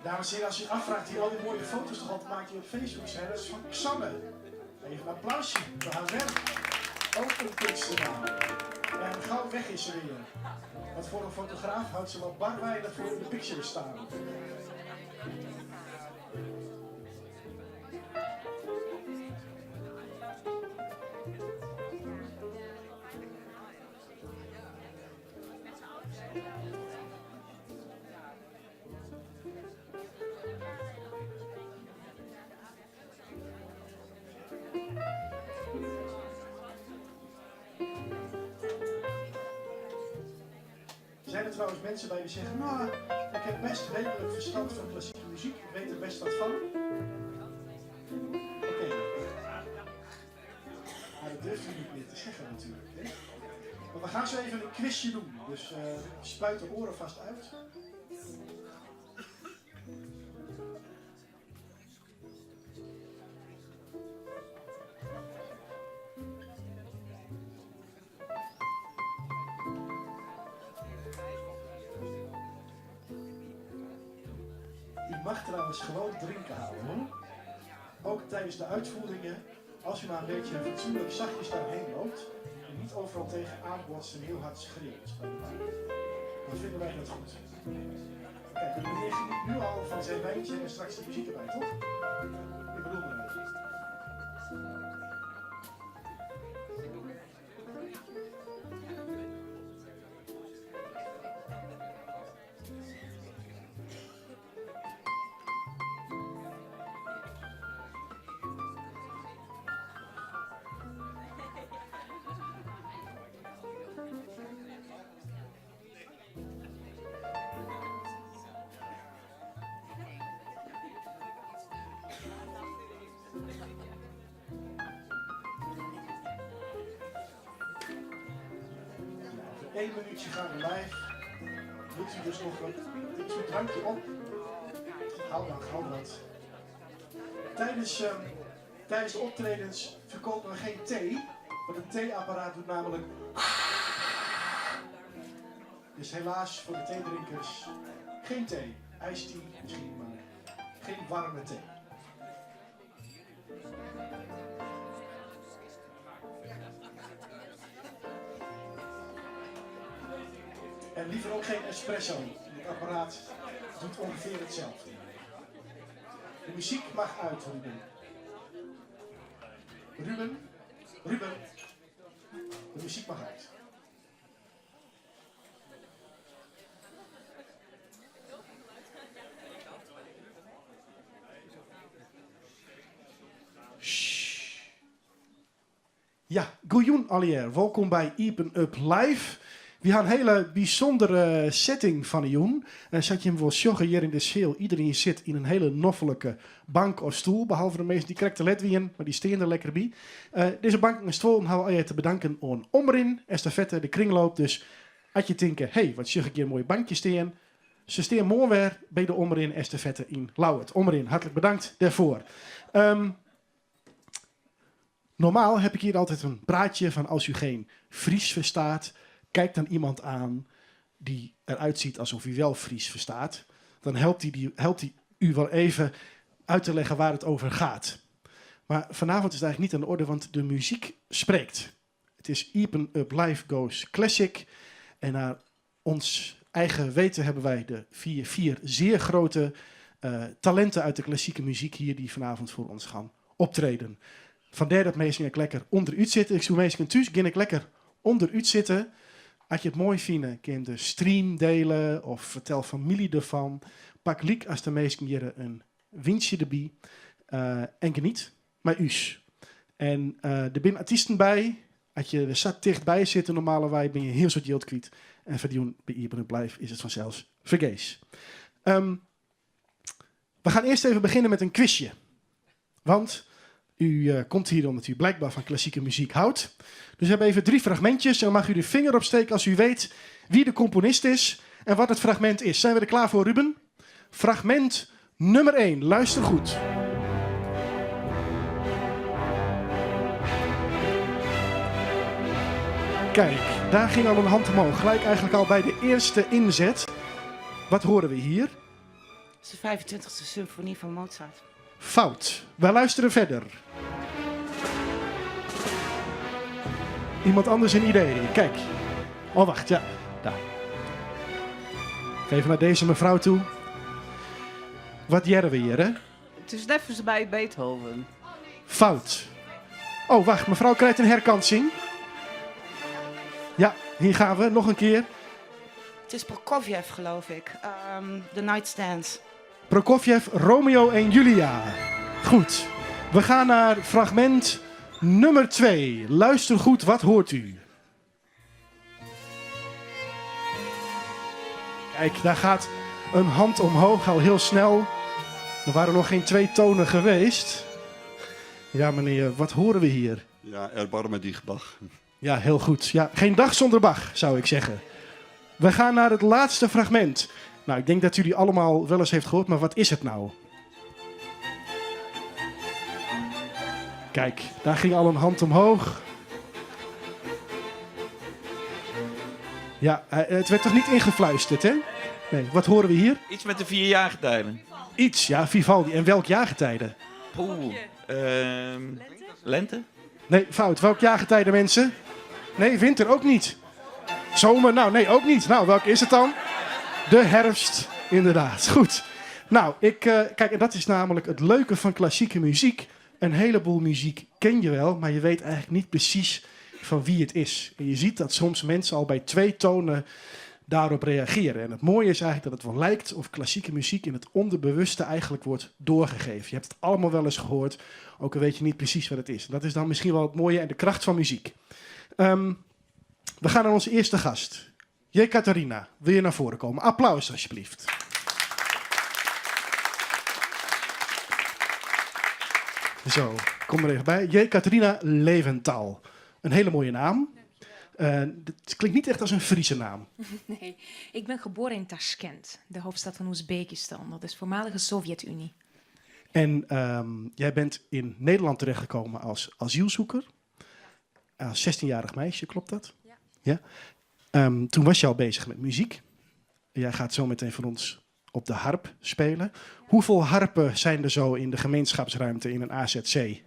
Dames en heren, als u afvraagt wie al die mooie foto's toch altijd maakt die op Facebook zijn, dat is van Xanne. Even een applausje voor haar werk. Ook een kunstenaar. En gauw weg is ze weer. Want voor een fotograaf houdt ze wel bar weinig voor in de picture staan. Zijn er trouwens mensen bij die zeggen, nou, ik heb best redelijk verstand van klassieke muziek, ik weet er best wat van? Oké. Maar dat durft u niet meer te zeggen natuurlijk. Hè? Maar we gaan zo even een quizje doen, dus uh, spuit de oren vast uit. U mag trouwens gewoon drinken halen hoor. Ook tijdens de uitvoeringen, als u maar een beetje fatsoenlijk zachtjes daarheen loopt en niet overal tegen aanbotst en heel hard schreeuwt bij de bar. Dan vinden wij dat goed. Kijk, de meneer geniet nu al van zijn wijntje en straks de muziek erbij, toch? Ik bedoel maar even. Eén minuutje gaan we live. Moet u dus nog een, zo'n drankje op. Hou dan gauw wat. Tijdens, um, tijdens de optredens verkopen we geen thee. Want een theeapparaat doet namelijk. Dus helaas voor de theedrinkers geen thee. Iced tea misschien, maar geen warme thee. En liever ook geen espresso. Het apparaat doet ongeveer hetzelfde. De muziek mag uit, Ruben. Ruben, Ruben, de muziek mag uit. Ja, goejûn allegear. Wolkom by Iepen Up Live. Wy ha in hiele bysûndere setting fan 'e jûn. Sa't jim wol sjogge hjir yn de seal, iderien sit yn in hiele noflike bank of stoel, behalve de minsken dy't krekt te let wienen, mar dy stean der lekker by. Dizze banken en stuollen hawwe we allegear te bedanken oan Omrin, Estafette, de Kringloop. Dus as je tinke, hey, wat sjoch ik hjir in moai bankje stean. Se stean moarn wer by de Omrin Estafette yn Ljouwert. Omrin, hartlik bedankt dêrfoar. Normaal heb ik hier altijd een praatje van als u geen Fries verstaat, kijk dan iemand aan die eruit ziet alsof u wel Fries verstaat. Dan helpt hij, die, helpt hij u wel even uit te leggen waar het over gaat. Maar vanavond is het eigenlijk niet aan de orde, want de muziek spreekt. Het is Iepen Up Live Goes Classic. En naar ons eigen weten hebben wij de vier zeer grote talenten uit de klassieke muziek hier die vanavond voor ons gaan optreden. Fandêr dat minsken ek lekker ûnderút sitte. Ik soe minsken thús gean ek lekker ûnderút sitte. As je it moai fine, kin de stream dele of fertel famylje derfan. Pak lyk as de minsken hjir in wyntsje derby en geniet mei ús. En der binne artysten by. As je der sa tichtby sitte normaalwei bin je in hiel soad jild kwyt. En foar dy by Iepen Up Live is it fansels fergees. We gaan eerst even beginnen met een quizje. Want u komt hier omdat u blijkbaar van klassieke muziek houdt. Dus we hebben even drie fragmentjes. En dan mag u de vinger opsteken als u weet wie de componist is en wat het fragment is. Zijn we er klaar voor, Ruben? Fragment nummer 1. Luister goed. Kijk, daar ging al een hand omhoog. Gelijk eigenlijk al bij de eerste inzet. Wat horen we hier? is de 25e symfonie van Mozart. Fout. Wij luisteren verder. Iemand anders een idee. Kijk. Oh, wacht. Ja, daar. Even naar deze mevrouw toe. Wat jerren we hier, hè? Het is neffens my Beethoven. Fout. Oh, wacht. Mevrouw krijgt een herkansing. Ja, hier gaan we. Nog een keer. Het is Prokofjev, geloof ik. The Night's Dance. Prokofjev, Romeo en Julia. Goed. We gaan naar fragment nummer 2. Luister goed, wat hoort u? Kijk, daar gaat een hand omhoog al heel snel. Er waren nog geen 2 tonen geweest. Ja, meneer, wat horen we hier? Ja, Erbarme dich, Bach. Ja, heel goed. Ja, geen dag zonder Bach, zou ik zeggen. We gaan naar het laatste fragment. Nou, ik denk dat jullie allemaal wel eens heeft gehoord, maar wat is het nou? Kijk, daar ging al een hand omhoog. Ja, het werd toch niet ingefluisterd, hè? Nee, wat horen we hier? Iets met de 4 jaargetijden. Iets, ja, Vivaldi. En welk jaargetijde? Poeh, lente? Nee, fout. Welk jaargetijde, mensen? Nee, winter ook niet. Zomer? Nou, nee, ook niet. Nou, welke is het dan? De herfst, inderdaad. Goed. Nou, ik kijk, en dat is namelijk het leuke van klassieke muziek. Een heleboel muziek ken je wel, maar je weet eigenlijk niet precies van wie het is. En je ziet dat soms mensen al bij 2 tonen daarop reageren. En het mooie is eigenlijk dat het wel lijkt of klassieke muziek in het onderbewuste eigenlijk wordt doorgegeven. Je hebt het allemaal wel eens gehoord, ook al weet je niet precies wat het is. En dat is dan misschien wel het mooie en de kracht van muziek. We gaan naar onze eerste gast. Jekaterina, wil je naar voren komen? Applaus alsjeblieft. Zo, kom er even bij. Jekaterina Leventhal. Een hele mooie naam. Het klinkt niet echt als een Friese naam. Nee, ik ben geboren in Tashkent, de hoofdstad van Oezbekistan. Dat is de voormalige Sovjet-Unie. En jij bent in Nederland terechtgekomen als asielzoeker. Als 16-jarig meisje, klopt dat? Ja. Ja? Toen was je al bezig met muziek. Jij gaat zo meteen voor ons op de harp spelen. Hoeveel harpen zijn er zo in de gemeenschapsruimte in een AZC?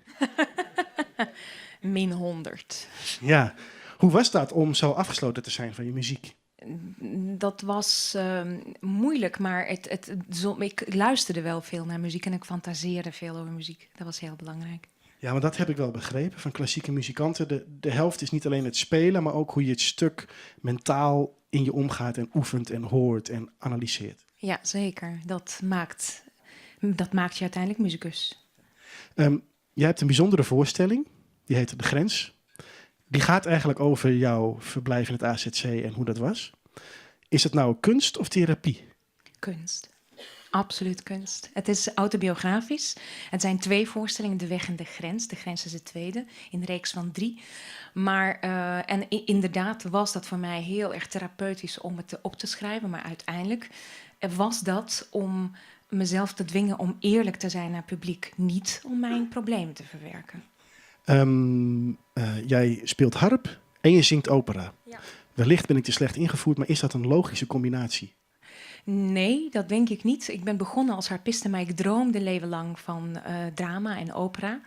Min 100. Ja. Hoe was dat om zo afgesloten te zijn van je muziek? Dat was moeilijk, maar ik luisterde wel veel naar muziek en ik fantaseerde veel over muziek. Dat was heel belangrijk. Ja, maar dat heb ik wel begrepen van klassieke muzikanten. De helft is niet alleen het spelen, maar ook hoe je het stuk mentaal in je omgaat en oefent en hoort en analyseert. Ja, zeker. Dat maakt je uiteindelijk muzikus. Jij hebt een bijzondere voorstelling, die heet De Grens. Die gaat eigenlijk over jouw verblijf in het AZC en hoe dat was. Is het nou kunst of therapie? Kunst. Absoluut kunst. Het is autobiografisch. Het zijn 2 voorstellingen, De Weg en De Grens. De Grens is de tweede, in de reeks van 3. Maar en inderdaad was dat voor mij heel erg therapeutisch om het op te schrijven. Maar uiteindelijk was dat om mezelf te dwingen om eerlijk te zijn naar het publiek. Niet om mijn problemen te verwerken. Jij speelt harp en je zingt opera. Ja. Wellicht ben ik te slecht ingevoerd, maar is dat een logische combinatie? Nee, dat denk ik niet. Ik ben begonnen als harpiste, maar ik droomde leven lang van drama en opera.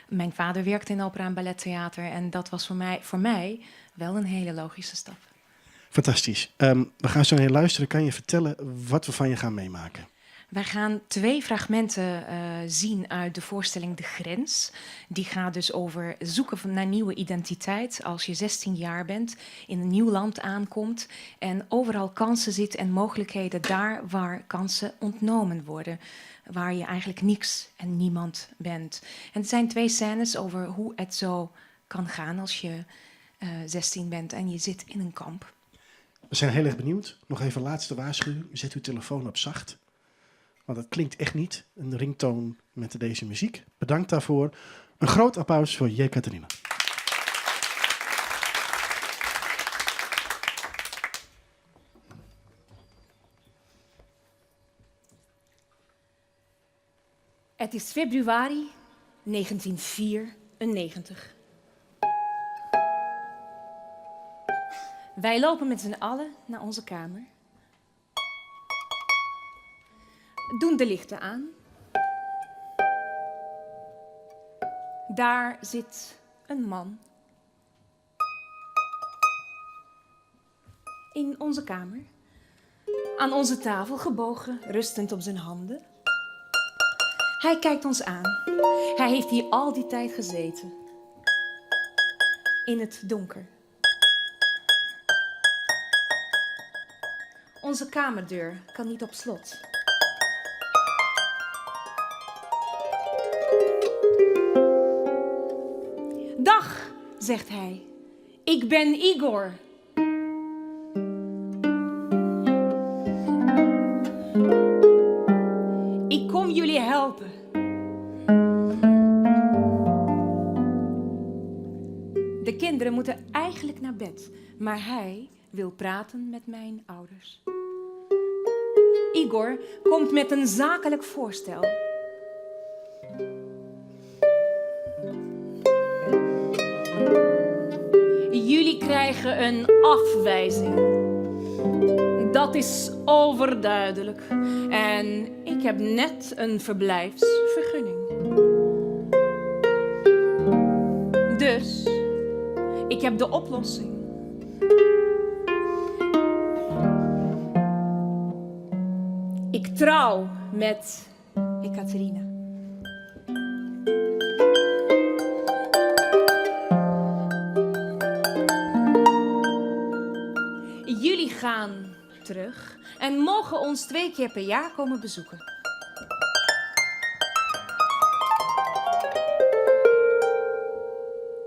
Mijn vader werkte in opera en ballettheater en dat was voor mij wel een hele logische stap. Fantastisch. We gaan zo naar je luisteren. Kan je vertellen wat we van je gaan meemaken? Wij gaan 2 fragmenten zien uit de voorstelling De Grens. Die gaat dus over zoeken naar nieuwe identiteit als je 16 jaar bent, in een nieuw land aankomt en overal kansen ziet en mogelijkheden daar waar kansen ontnomen worden. Waar je eigenlijk niks en niemand bent. En het zijn 2 scènes over hoe het zo kan gaan als je 16 bent en je zit in een kamp. We zijn heel erg benieuwd. Nog even laatste waarschuwing. Zet uw telefoon op zacht. Want dat klinkt echt niet, een ringtoon met deze muziek. Bedankt daarvoor. Een groot applaus voor Jekaterina. Het is februari 1994. Wij lopen met z'n allen naar onze kamer. Doen de lichten aan. Daar zit een man. In onze kamer. Aan onze tafel gebogen, rustend op zijn handen. Hij kijkt ons aan. Hij heeft hier al die tijd gezeten. In het donker. Onze kamerdeur kan niet op slot. Dag, zegt hij. Ik ben Igor. Ik kom jullie helpen. De kinderen moeten eigenlijk naar bed, maar hij wil praten met mijn ouders. Igor komt met een zakelijk voorstel. Jullie krijgen een afwijzing. Dat is overduidelijk. En ik heb net een verblijfsvergunning. Dus ik heb de oplossing. Ik trouw met Ekaterina. Jullie gaan terug en mogen ons twee keer per jaar komen bezoeken.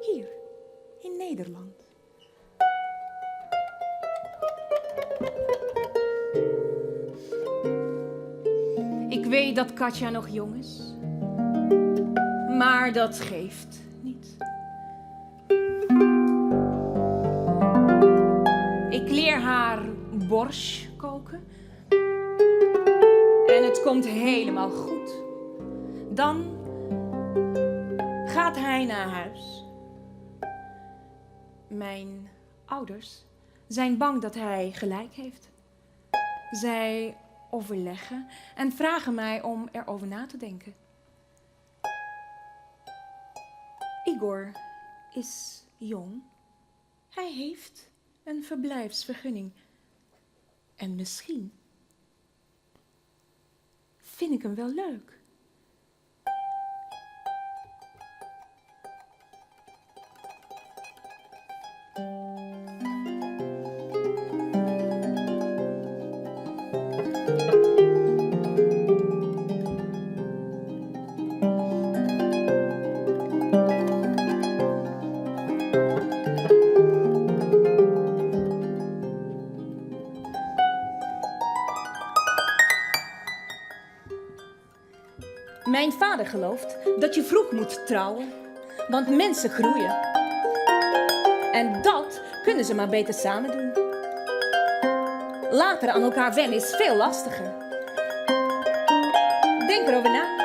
Hier, in Nederland. Ik weet dat Katja nog jong is, maar dat geeft niet. Ik leer haar borsch koken. En het komt helemaal goed. Dan gaat hij naar huis. Mijn ouders zijn bang dat hij gelijk heeft. Zij overleggen en vragen mij om erover na te denken. Igor is jong. Hij heeft een verblijfsvergunning. En misschien vind ik hem wel leuk. Mijn vader gelooft dat je vroeg moet trouwen, want mensen groeien. En dat kunnen ze maar beter samen doen. Later aan elkaar wennen is veel lastiger. Denk erover na.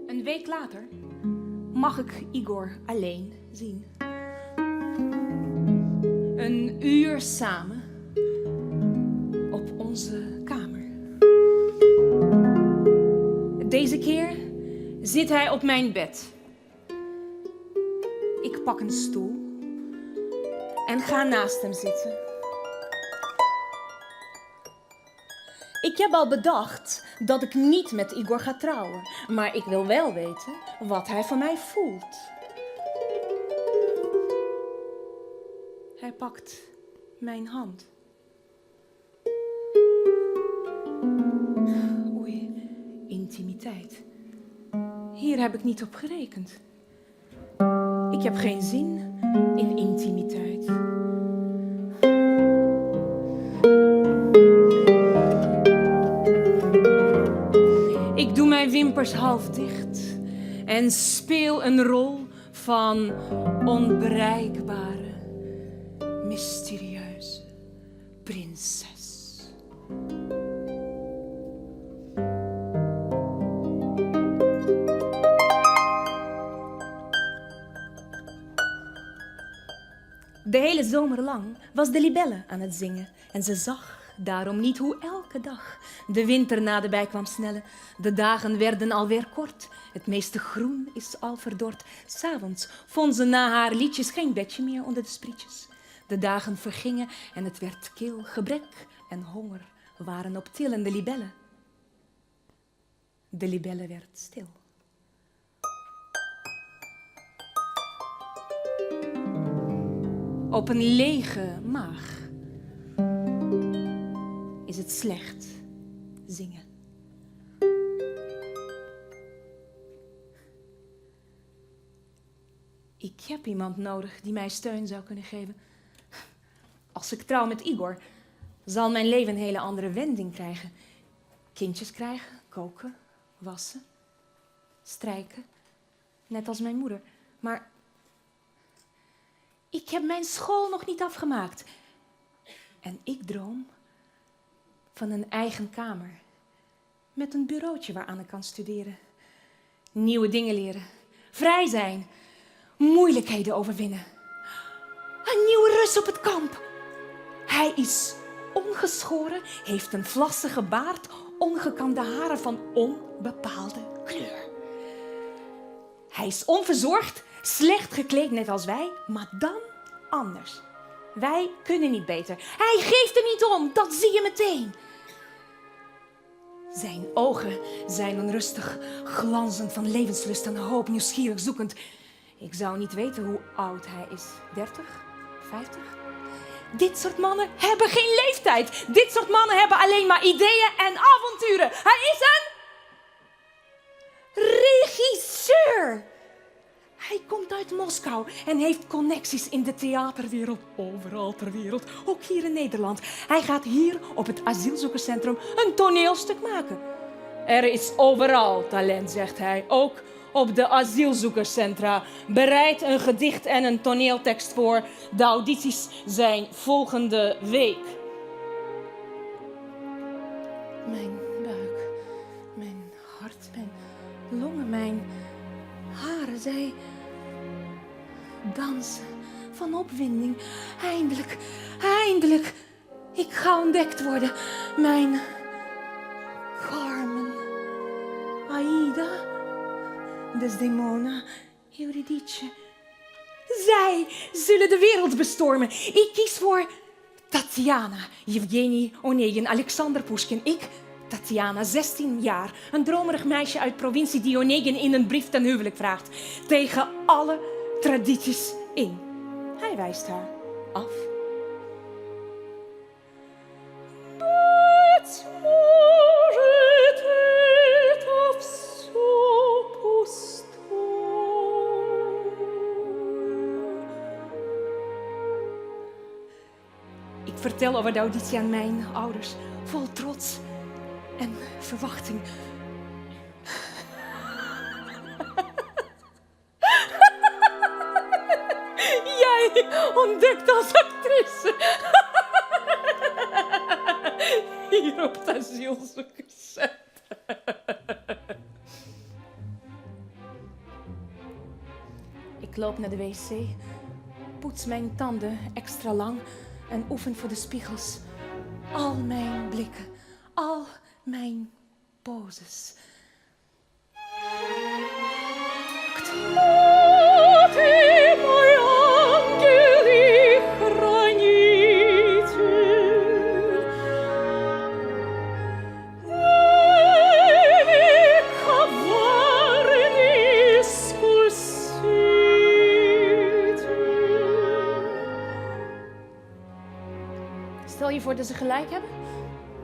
Een week later mag ik Igor alleen zien. Een uur samen op onze kamer. Deze keer zit hij op mijn bed. Ik pak een stoel en ga naast hem zitten. Ik heb al bedacht dat ik niet met Igor ga trouwen, maar ik wil wel weten wat hij van mij voelt. Hij pakt mijn hand. Intimiteit. Hier heb ik niet op gerekend. Ik heb geen zin in intimiteit. Ik doe mijn wimpers half dicht en speel een rol van onbereikbare, mysterieuze prinses. De hele zomer lang was de libelle aan het zingen en ze zag daarom niet hoe elke dag de winter naderbij kwam snellen. De dagen werden alweer kort, het meeste groen is al verdord. 's Avonds vond ze na haar liedjes geen bedje meer onder de sprietjes. De dagen vergingen en het werd kil. Gebrek en honger waren op til en de libelle. De libelle werd stil. Op een lege maag is het slecht zingen. Ik heb iemand nodig die mij steun zou kunnen geven. Als ik trouw met Igor, zal mijn leven een hele andere wending krijgen. Kindjes krijgen, koken, wassen, strijken. Net als mijn moeder. Maar ik heb mijn school nog niet afgemaakt. En ik droom van een eigen kamer. Met een bureautje waaraan ik kan studeren. Nieuwe dingen leren. Vrij zijn. Moeilijkheden overwinnen. Een nieuwe Rus op het kamp. Hij is ongeschoren, heeft een vlassige baard, ongekamde haren van onbepaalde kleur. Hij is onverzorgd, slecht gekleed net als wij, maar dan anders. Wij kunnen niet beter. Hij geeft er niet om, dat zie je meteen. Zijn ogen zijn onrustig, glanzend van levenslust en hoop, nieuwsgierig zoekend. Ik zou niet weten hoe oud hij is. 30? 50? Dit soort mannen hebben geen leeftijd. Dit soort mannen hebben alleen maar ideeën en avonturen. Hij is een regisseur. Hij komt uit Moskou en heeft connecties in de theaterwereld. Overal ter wereld, ook hier in Nederland. Hij gaat hier op het asielzoekerscentrum een toneelstuk maken. Er is overal talent, zegt hij. Ook op de asielzoekerscentra. Bereid een gedicht en een toneeltekst voor. De audities zijn volgende week. Mijn buik, mijn hart, mijn longen, mijn haren, zij dansen van opwinding. Eindelijk, eindelijk, ik ga ontdekt worden. Mijn Carmen, Aida, Desdemona, Eurydice. Zij zullen de wereld bestormen. Ik kies voor Tatjana, Yevgeny Onegin, Alexander Pushkin. Ik, Tatjana, 16 jaar, een dromerig meisje uit provincie die Onegin in een brief ten huwelijk vraagt. Tegen alle tradities in. Hij wijst haar af. Быть может, это всё пустое. Ik vertel over de auditie aan mijn ouders, vol trots en verwachting. Jij ontdekt als actrice. Hier op het asielzoekerscentrum. Ik loop naar de wc, poets mijn tanden extra lang en oefen voor de spiegels. Al mijn blikken, al mijn poses. Кто ты, мой ангел и хранитель? Эй, коварный искуситель. Stel je voor dat ze gelijk hebben,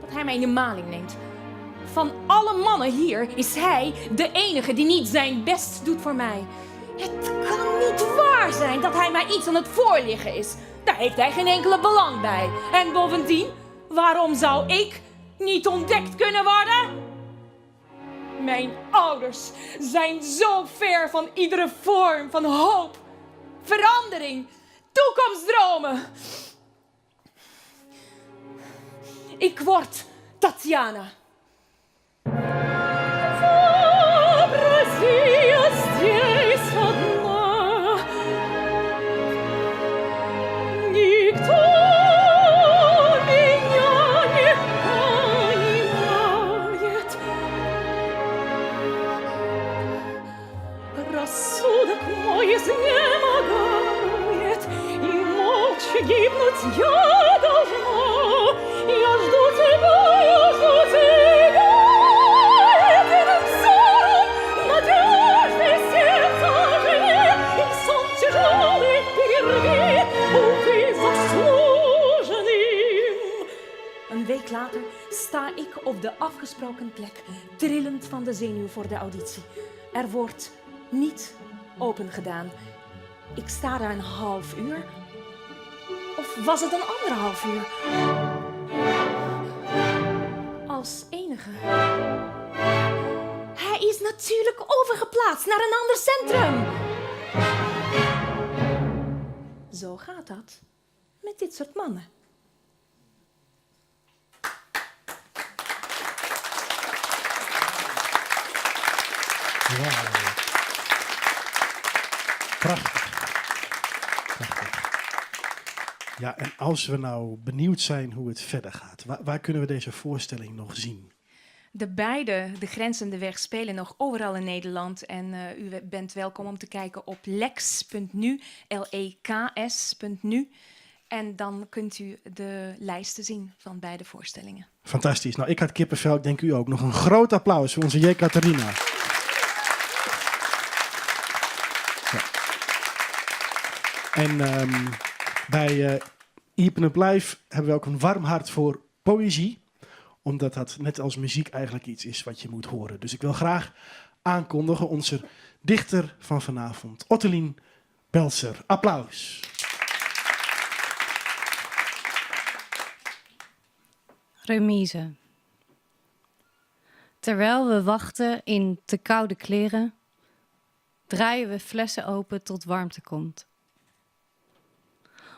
dat hij mij in de maling neemt. Van alle mannen hier is hij de enige die niet zijn best doet voor mij. Het kan niet waar zijn dat hij mij iets aan het voorliggen is. Daar heeft hij geen enkele belang bij. En bovendien, waarom zou ik niet ontdekt kunnen worden? Mijn ouders zijn zo ver van iedere vorm van hoop, verandering, toekomstdromen. Ik word Tatjana. Рассудок мой изнемогает, И молча гибнуть я должна. Я жду тебя, я жду тебя, Единым взором надежды сердца жги, И сон тяжелый перерви, увы, заслуженным. Een week later sta ik op de afgesproken plek, trillend van de zenuw voor de auditie. Er wordt niet open gedaan. Ik sta daar een half uur. Of was het een anderhalf uur? Als enige. Hij is natuurlijk overgeplaatst naar een ander centrum. Zo gaat dat met dit soort mannen. Wauw. Prachtig. Prachtig. Ja, en als we nou benieuwd zijn hoe het verder gaat, waar kunnen we deze voorstelling nog zien? De beide, De Grens en de Weg, spelen nog overal in Nederland. En u bent welkom om te kijken op leks.nu, L-E-K-S.nu. En dan kunt u de lijsten zien van beide voorstellingen. Fantastisch. Nou, ik had kippenvel, ik denk u ook. Nog een groot applaus voor onze Jekaterina. Ja. En bij Iepen Up Live hebben we ook een warm hart voor poëzie. Omdat dat net als muziek eigenlijk iets is wat je moet horen. Dus ik wil graag aankondigen onze dichter van vanavond, Ottelien Belser. Applaus. Remise. Terwijl we wachten in te koude kleren, draaien we flessen open tot warmte komt.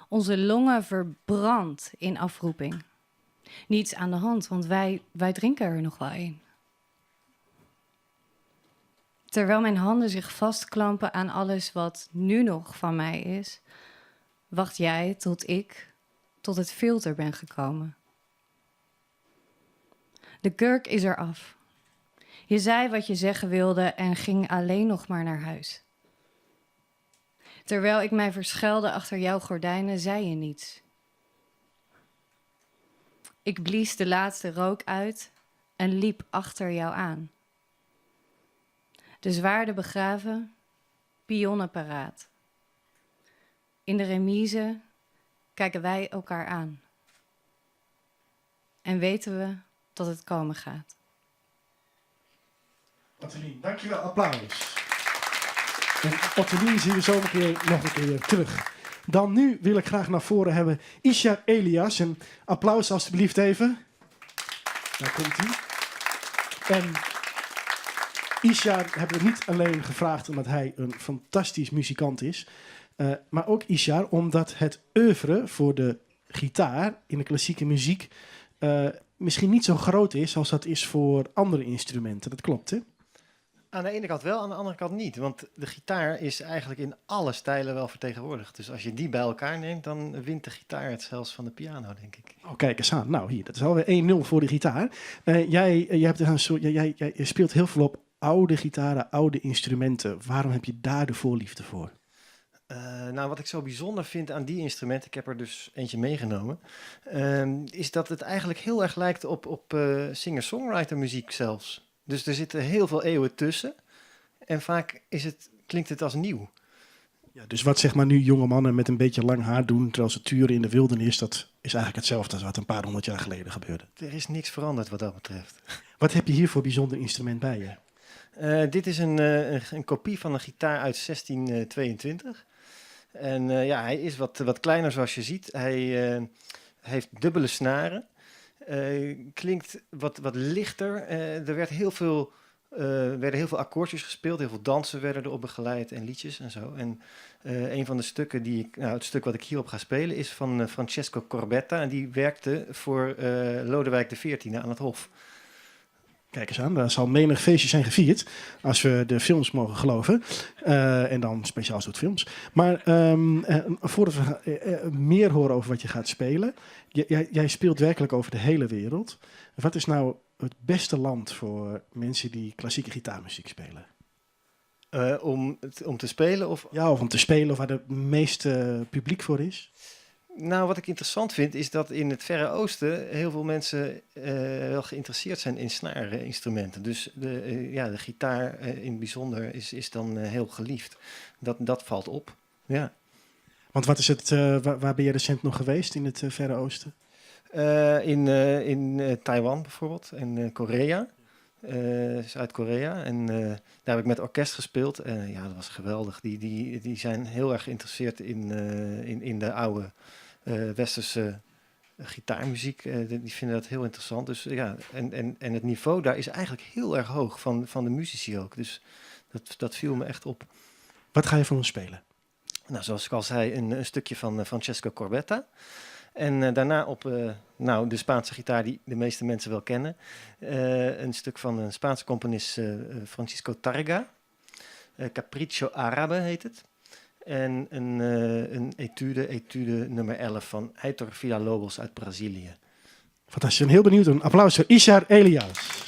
Onze longen verbrandt in afroeping. Niets aan de hand, want wij drinken er nog wel een. Terwijl mijn handen zich vastklampen aan alles wat nu nog van mij is, wacht jij tot ik tot het filter ben gekomen. De kurk is eraf. Je zei wat je zeggen wilde en ging alleen nog maar naar huis. Terwijl ik mij verschuilde achter jouw gordijnen, zei je niets. Ik blies de laatste rook uit en liep achter jou aan. De zwaarden begraven, pionnen paraat. In de remise kijken wij elkaar aan. En weten we dat het komen gaat. Ottelien, dankjewel. Applaus. En Ottelien zien we zo een keer, nog een keer terug. Dan nu wil ik graag naar voren hebben Ishar Elias. Een applaus alstublieft even. Daar komt hij. En Ishar hebben we niet alleen gevraagd omdat hij een fantastisch muzikant is. Maar ook Ishar omdat het oeuvre voor de gitaar in de klassieke muziek misschien niet zo groot is als dat is voor andere instrumenten. Dat klopt, hè? Aan de ene kant wel, aan de andere kant niet. Want de gitaar is eigenlijk in alle stijlen wel vertegenwoordigd. Dus als je die bij elkaar neemt, dan wint de gitaar het zelfs van de piano, denk ik. Oh, kijk eens aan. Nou, hier, dat is alweer 1-0 voor de gitaar. Jij hebt een soort, jij speelt heel veel op oude gitaren, oude instrumenten. Waarom heb je daar de voorliefde voor? Wat ik zo bijzonder vind aan die instrumenten, ik heb er dus eentje meegenomen, is dat het eigenlijk heel erg lijkt op singer-songwriter muziek zelfs. Dus er zitten heel veel eeuwen tussen en vaak klinkt het als nieuw. Ja, dus wat zeg maar nu jonge mannen met een beetje lang haar doen terwijl ze turen in de wildernis, dat is eigenlijk hetzelfde als wat een paar honderd jaar geleden gebeurde. Er is niks veranderd wat dat betreft. Wat heb je hier voor bijzonder instrument bij je? Dit is een kopie van een gitaar uit 1622. En ja, hij is wat kleiner zoals je ziet. Hij heeft dubbele snaren. Klinkt wat lichter. Er werden heel veel akkoordjes gespeeld. Heel veel dansen werden erop begeleid en liedjes en zo. En een van de stukken die ik, nou, het stuk wat ik hierop ga spelen is van Francesco Corbetta. En die werkte voor Lodewijk XIV aan het Hof. Kijk eens aan, daar zal menig feestje zijn gevierd, als we de films mogen geloven. En dan speciaal soort films. Maar voordat we meer horen over wat je gaat spelen, jij speelt werkelijk over de hele wereld. Wat is nou het beste land voor mensen die klassieke gitaarmuziek spelen? Om te spelen? Of? Ja, of om te spelen, of waar het meeste publiek voor is. Nou, wat ik interessant vind, is dat in het Verre Oosten heel veel mensen wel geïnteresseerd zijn in snareninstrumenten. Dus de gitaar in het bijzonder is dan heel geliefd. Dat valt op, ja. Want wat is het, waar ben je recent nog geweest in het Verre Oosten? In Taiwan bijvoorbeeld en Korea. Zuid-Korea. En daar heb ik met orkest gespeeld. En ja, dat was geweldig. Die zijn heel erg geïnteresseerd in de oude westerse gitaarmuziek. Die vinden dat heel interessant. Dus, ja, en het niveau daar is eigenlijk heel erg hoog van de muzici ook. Dus dat viel me echt op. Wat ga je voor ons spelen? Nou, zoals ik al zei, een stukje van Francesco Corbetta. En daarna op de Spaanse gitaar die de meeste mensen wel kennen. Een stuk van een Spaanse componist Francisco Tárrega. Capriccio Árabe heet het. En een etude nummer 11 van Heitor Villa-Lobos uit Brazilië. Fantastisch, ik ben heel benieuwd. Een applaus voor Ishar Elias.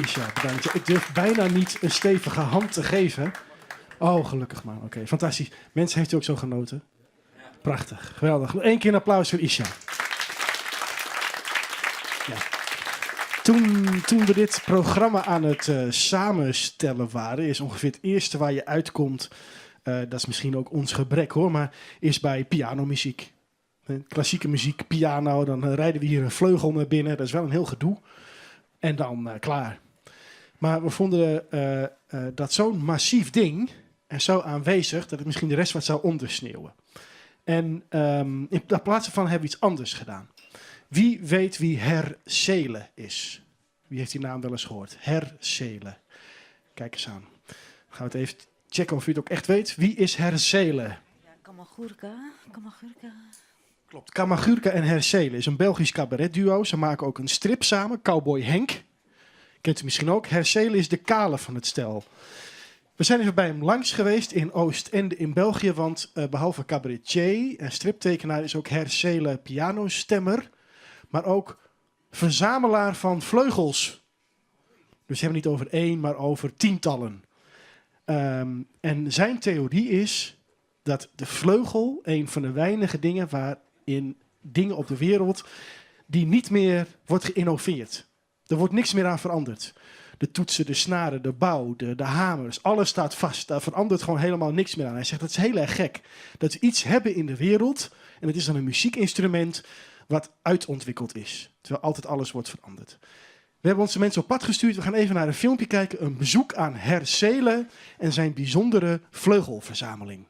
Isha, bedankt. Ik durf bijna niet een stevige hand te geven. Oh, gelukkig maar. Oké, fantastisch. Mensen, heeft u ook zo genoten? Prachtig, geweldig. Nog één keer een applaus voor Isha. Ja. Toen we dit programma aan het samenstellen waren, is ongeveer het eerste waar je uitkomt, dat is misschien ook ons gebrek hoor, maar is bij pianomuziek. Klassieke muziek, piano, dan rijden we hier een vleugel naar binnen. Dat is wel een heel gedoe. En dan klaar. Maar we vonden dat zo'n massief ding en zo aanwezig, dat het misschien de rest wat zou ondersneeuwen. En in plaats daarvan hebben we iets anders gedaan. Wie weet wie Herr Seele is? Wie heeft die naam wel eens gehoord? Herr Seele. Kijk eens aan. Dan gaan we het even checken of u het ook echt weet. Wie is Herr Seele? Ja, Kamagurka. Kamagurka. Klopt. Kamagurka en Herr Seele is een Belgisch cabaretduo. Ze maken ook een strip samen, Cowboy Henk. Kent u misschien ook. Herr Seele is de kale van het stel. We zijn even bij hem langs geweest in Oostende in België, want behalve cabaretier en striptekenaar is ook Herr Seele pianostemmer, maar ook verzamelaar van vleugels. Dus we hebben het niet over één, maar over tientallen. En zijn theorie is dat de vleugel een van de weinige dingen waarin dingen op de wereld die niet meer wordt geïnnoveerd. Er wordt niks meer aan veranderd. De toetsen, de snaren, de bouw, de hamers, alles staat vast. Daar verandert gewoon helemaal niks meer aan. Hij zegt, dat is heel erg gek. Dat we iets hebben in de wereld, en het is dan een muziekinstrument wat uitontwikkeld is. Terwijl altijd alles wordt veranderd. We hebben onze mensen op pad gestuurd. We gaan even naar een filmpje kijken. Een bezoek aan Herr Seele en zijn bijzondere vleugelverzameling.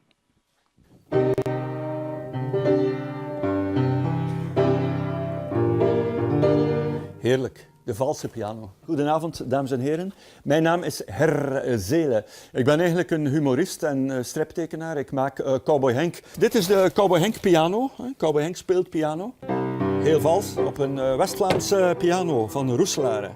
Heerlijk. De valse piano. Goedenavond, dames en heren. Mijn naam is Herr Seele. Ik ben eigenlijk een humorist en striptekenaar. Ik maak Cowboy Henk. Dit is de Cowboy Henk piano. Cowboy Henk speelt piano. Heel vals, op een West-Vlaamse piano van Roeselare.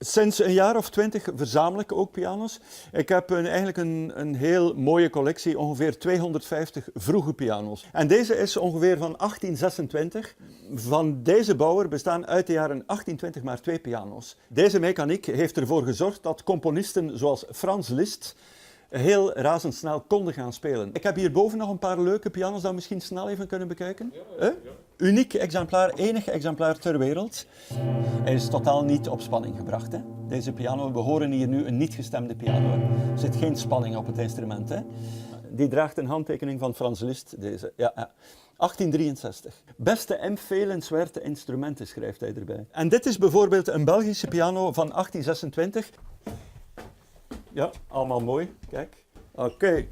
Sinds een jaar of 20 verzamel ik ook pianos. Ik heb eigenlijk een heel mooie collectie, ongeveer 250 vroege pianos. En deze is ongeveer van 1826. Van deze bouwer bestaan uit de jaren 1820 maar 2 pianos. Deze mechaniek heeft ervoor gezorgd dat componisten zoals Frans Liszt heel razendsnel konden gaan spelen. Ik heb hierboven nog een paar leuke pianos dat we misschien snel even kunnen bekijken. Ja, ja. Uniek exemplaar, enig exemplaar ter wereld. Hij is totaal niet op spanning gebracht. Hè? Deze piano, we horen hier nu een niet gestemde piano. Er zit geen spanning op het instrument. Hè? Die draagt een handtekening van Frans Liszt, deze. Ja, ja. 1863. Beste empfelenswerte instrumenten, schrijft hij erbij. En dit is bijvoorbeeld een Belgische piano van 1826. Ja, allemaal mooi. Kijk. Oké.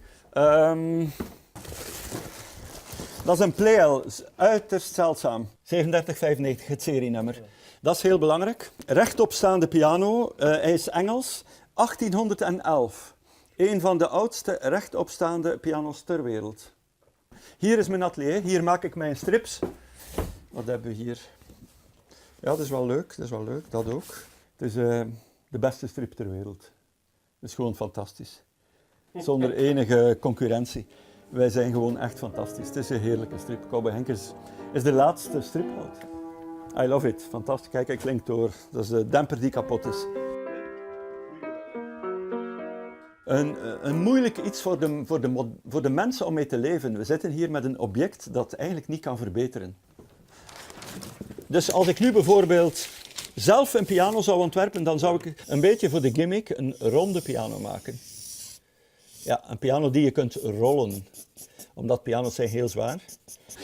Dat is een Pleyel, uiterst zeldzaam. 3795, het serienummer. Dat is heel belangrijk. Rechtopstaande piano, hij is Engels. 1811. Een van de oudste rechtopstaande pianos ter wereld. Hier is mijn atelier, hier maak ik mijn strips. Wat hebben we hier? Ja, dat is wel leuk, dat is wel leuk, dat ook. Het is de beste strip ter wereld. Dat is gewoon fantastisch. Zonder enige concurrentie. Wij zijn gewoon echt fantastisch. Het is een heerlijke strip. Cowboy Henk is de laatste striphout. I love it. Fantastisch. Kijk, hij klinkt door. Dat is de demper die kapot is. Een moeilijk iets voor de mensen om mee te leven. We zitten hier met een object dat eigenlijk niet kan verbeteren. Dus als ik nu bijvoorbeeld zelf een piano zou ontwerpen, dan zou ik een beetje voor de gimmick een ronde piano maken. Ja, een piano die je kunt rollen. Omdat piano's zijn heel zwaar.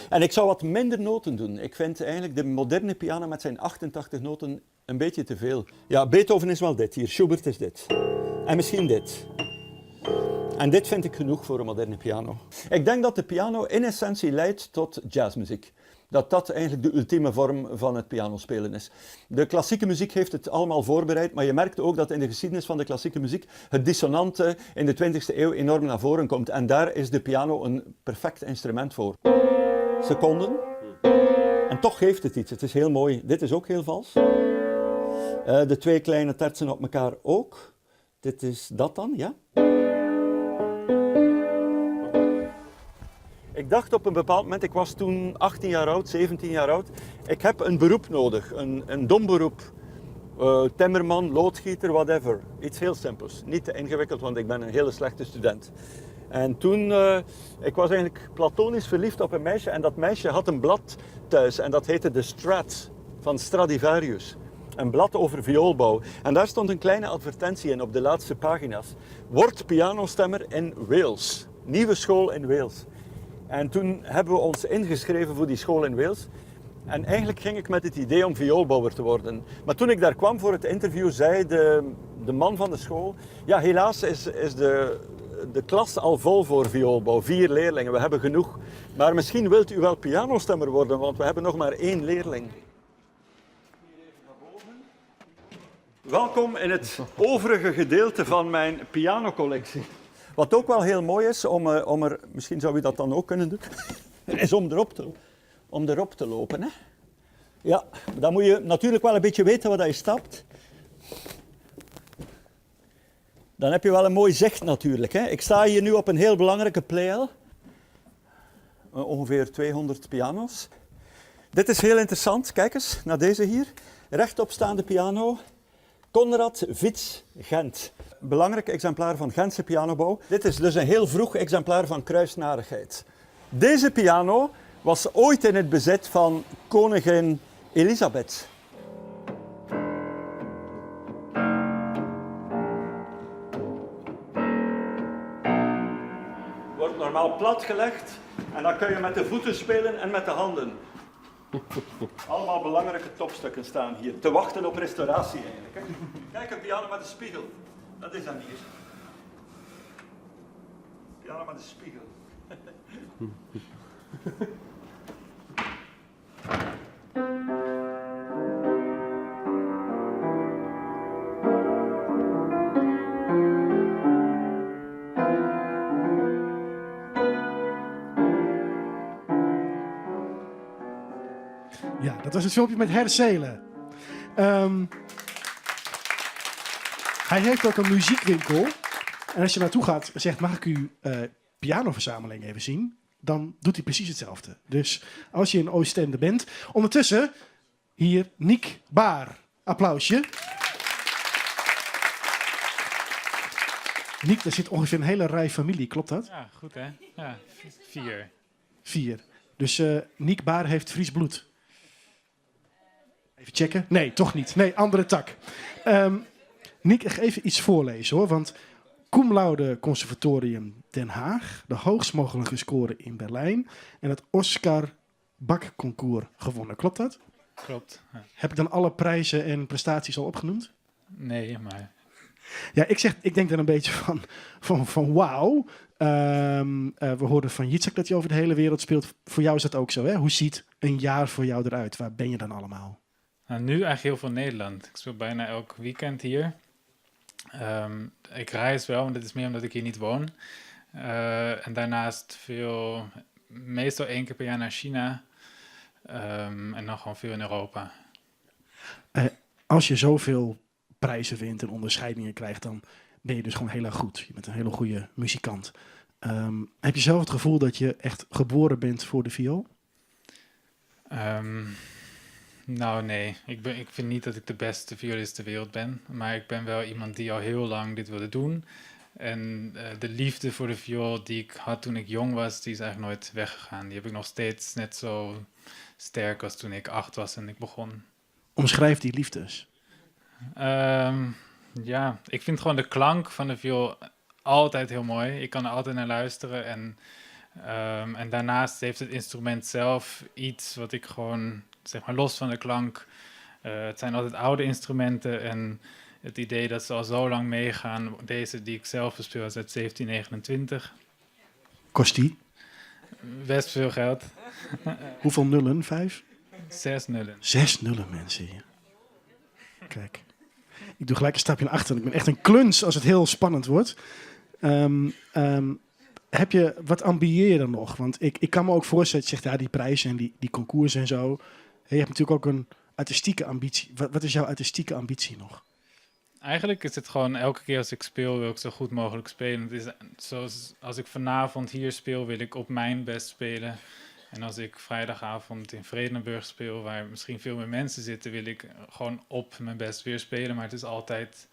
En ik zou wat minder noten doen. Ik vind eigenlijk de moderne piano met zijn 88 noten een beetje te veel. Ja, Beethoven is wel dit hier, Schubert is dit. En misschien dit. En dit vind ik genoeg voor een moderne piano. Ik denk dat de piano in essentie leidt tot jazzmuziek. Dat dat eigenlijk de ultieme vorm van het pianospelen is. De klassieke muziek heeft het allemaal voorbereid, maar je merkt ook dat in de geschiedenis van de klassieke muziek het dissonante in de 20e eeuw enorm naar voren komt. En daar is de piano een perfect instrument voor. Seconden. En toch geeft het iets. Het is heel mooi. Dit is ook heel vals. De twee kleine tertsen op elkaar ook. Dit is dat dan, ja. Ik dacht op een bepaald moment, ik was toen 18 jaar oud, 17 jaar oud, ik heb een beroep nodig, een, een dom beroep. Uh, timmerman, loodgieter, whatever. Iets heel simpels. Niet te ingewikkeld, want ik ben een hele slechte student. En toen, uh, ik was eigenlijk platonisch verliefd op een meisje en dat meisje had een blad thuis en dat heette De Strat van Stradivarius. Een blad over vioolbouw. En daar stond een kleine advertentie in op de laatste pagina's. Word pianostemmer in Wales. Nieuwe school in Wales. En toen hebben we ons ingeschreven voor die school in Wales. En eigenlijk ging ik met het idee om vioolbouwer te worden. Maar toen ik daar kwam voor het interview, zei de, de man van de school... Ja, helaas is, is de, de klas al vol voor vioolbouw. Vier leerlingen, we hebben genoeg. Maar misschien wilt u wel pianostemmer worden, want we hebben nog maar één leerling. Welkom in het overige gedeelte van mijn pianocollectie. Wat ook wel heel mooi is, om, eh, om er, misschien zou u dat dan ook kunnen doen, is om erop te, om erop te lopen. Hè? Ja, dan moet je natuurlijk wel een beetje weten waar je stapt. Dan heb je wel een mooi zicht natuurlijk. Hè? Ik sta hier nu op een heel belangrijke pleil. Eh, ongeveer 200 piano's. Dit is heel interessant. Kijk eens naar deze hier. Rechtopstaande piano. Konrad Vits Gent. Belangrijk exemplaar van Gentse pianobouw. Dit is dus een heel vroeg exemplaar van kruisnarigheid. Deze piano was ooit in het bezit van koningin Elisabeth. Wordt normaal platgelegd en dan kun je met de voeten spelen en met de handen. Allemaal belangrijke topstukken staan hier. Te wachten op restauratie eigenlijk. Hè. Kijk, een piano met een spiegel. Dat is dan hier. Piano met een spiegel. Ja, dat was het filmpje met Herselen. Um, hij heeft ook een muziekwinkel. En als je naartoe gaat en zegt, mag ik uw uh, pianoverzameling even zien? Dan doet hij precies hetzelfde. Dus als je in Oostende bent. Ondertussen, hier Niek Baar. Applausje. Niek, daar zit ongeveer een hele rij familie, klopt dat? Ja, goed hè? Ja, vier. Vier. Dus uh, Niek Baar heeft Fries bloed. Even checken. Nee, toch niet. Nee, andere tak. Um, Niek, ik ga even iets voorlezen hoor. Want cum laude Conservatorium Den Haag, de hoogst mogelijke score in Berlijn en het Oscar Bak Concours gewonnen. Klopt dat? Klopt. Ja. Heb ik dan alle prijzen en prestaties al opgenoemd? Nee, maar. Ja, ik, zeg, ik denk dan een beetje van, van, van wauw. Um, uh, we hoorden van Jitsak dat hij over de hele wereld speelt. Voor jou is dat ook zo, hè? Hoe ziet een jaar voor jou eruit? Waar ben je dan allemaal? Nou, nu eigenlijk heel veel Nederland. Ik speel bijna elk weekend hier. Um, ik reis wel, maar dat is meer omdat ik hier niet woon. Uh, en daarnaast veel, meestal één keer per jaar naar China. Um, en dan gewoon veel in Europa. Uh, als je zoveel prijzen wint en onderscheidingen krijgt, dan ben je dus gewoon heel erg goed. Je bent een hele goede muzikant. Um, heb je zelf het gevoel dat je echt geboren bent voor de viool? Um, nou, nee. Ik, ben, ik vind niet dat ik de beste violist ter wereld ben. Maar ik ben wel iemand die al heel lang dit wilde doen. En uh, de liefde voor de viool die ik had toen ik jong was, die is eigenlijk nooit weggegaan. Die heb ik nog steeds net zo sterk als toen ik acht was en ik begon. Omschrijf die liefdes. Um, ja, ik vind gewoon de klank van de viool altijd heel mooi. Ik kan er altijd naar luisteren. En, um, en daarnaast heeft het instrument zelf iets wat ik gewoon, zeg maar, los van de klank. Uh, het zijn altijd oude instrumenten en het idee dat ze al zo lang meegaan. Deze die ik zelf bespeel is uit 1729. Kost die? Best veel geld. Hoeveel nullen? Vijf? Zes nullen. Zes nullen, mensen. Kijk. Ik doe gelijk een stapje naar achter. Ik ben echt een kluns als het heel spannend wordt. Um, um, heb je, wat ambieer je dan nog? Want ik, ik kan me ook voorstellen, dat je zegt, ja, die prijzen en die, die concours en zo. Je hebt natuurlijk ook een artistieke ambitie. Wat, wat is jouw artistieke ambitie nog? Eigenlijk is het gewoon elke keer als ik speel, wil ik zo goed mogelijk spelen. Het is zoals als ik vanavond hier speel, wil ik op mijn best spelen. En als ik vrijdagavond in Vredenburg speel, waar misschien veel meer mensen zitten, wil ik gewoon op mijn best weer spelen. Maar het is altijd,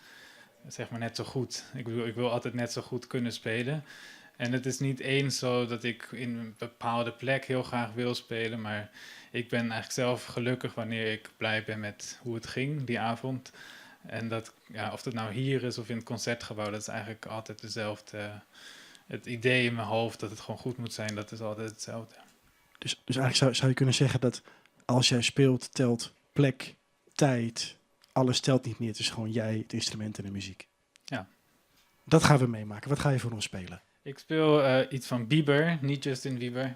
zeg maar, net zo goed. Ik bedoel, ik wil altijd net zo goed kunnen spelen. En het is niet eens zo dat ik in een bepaalde plek heel graag wil spelen, maar ik ben eigenlijk zelf gelukkig wanneer ik blij ben met hoe het ging die avond. En dat, ja, of dat nou hier is of in het concertgebouw, dat is eigenlijk altijd dezelfde. Het idee in mijn hoofd dat het gewoon goed moet zijn, dat is altijd hetzelfde. Dus eigenlijk zou je kunnen zeggen dat als jij speelt, telt plek, tijd, alles telt niet meer. Het is gewoon jij, het instrument en de muziek. Ja. Dat gaan we meemaken. Wat ga je voor ons spelen? Ik speel iets van Bieber, niet Justin Bieber.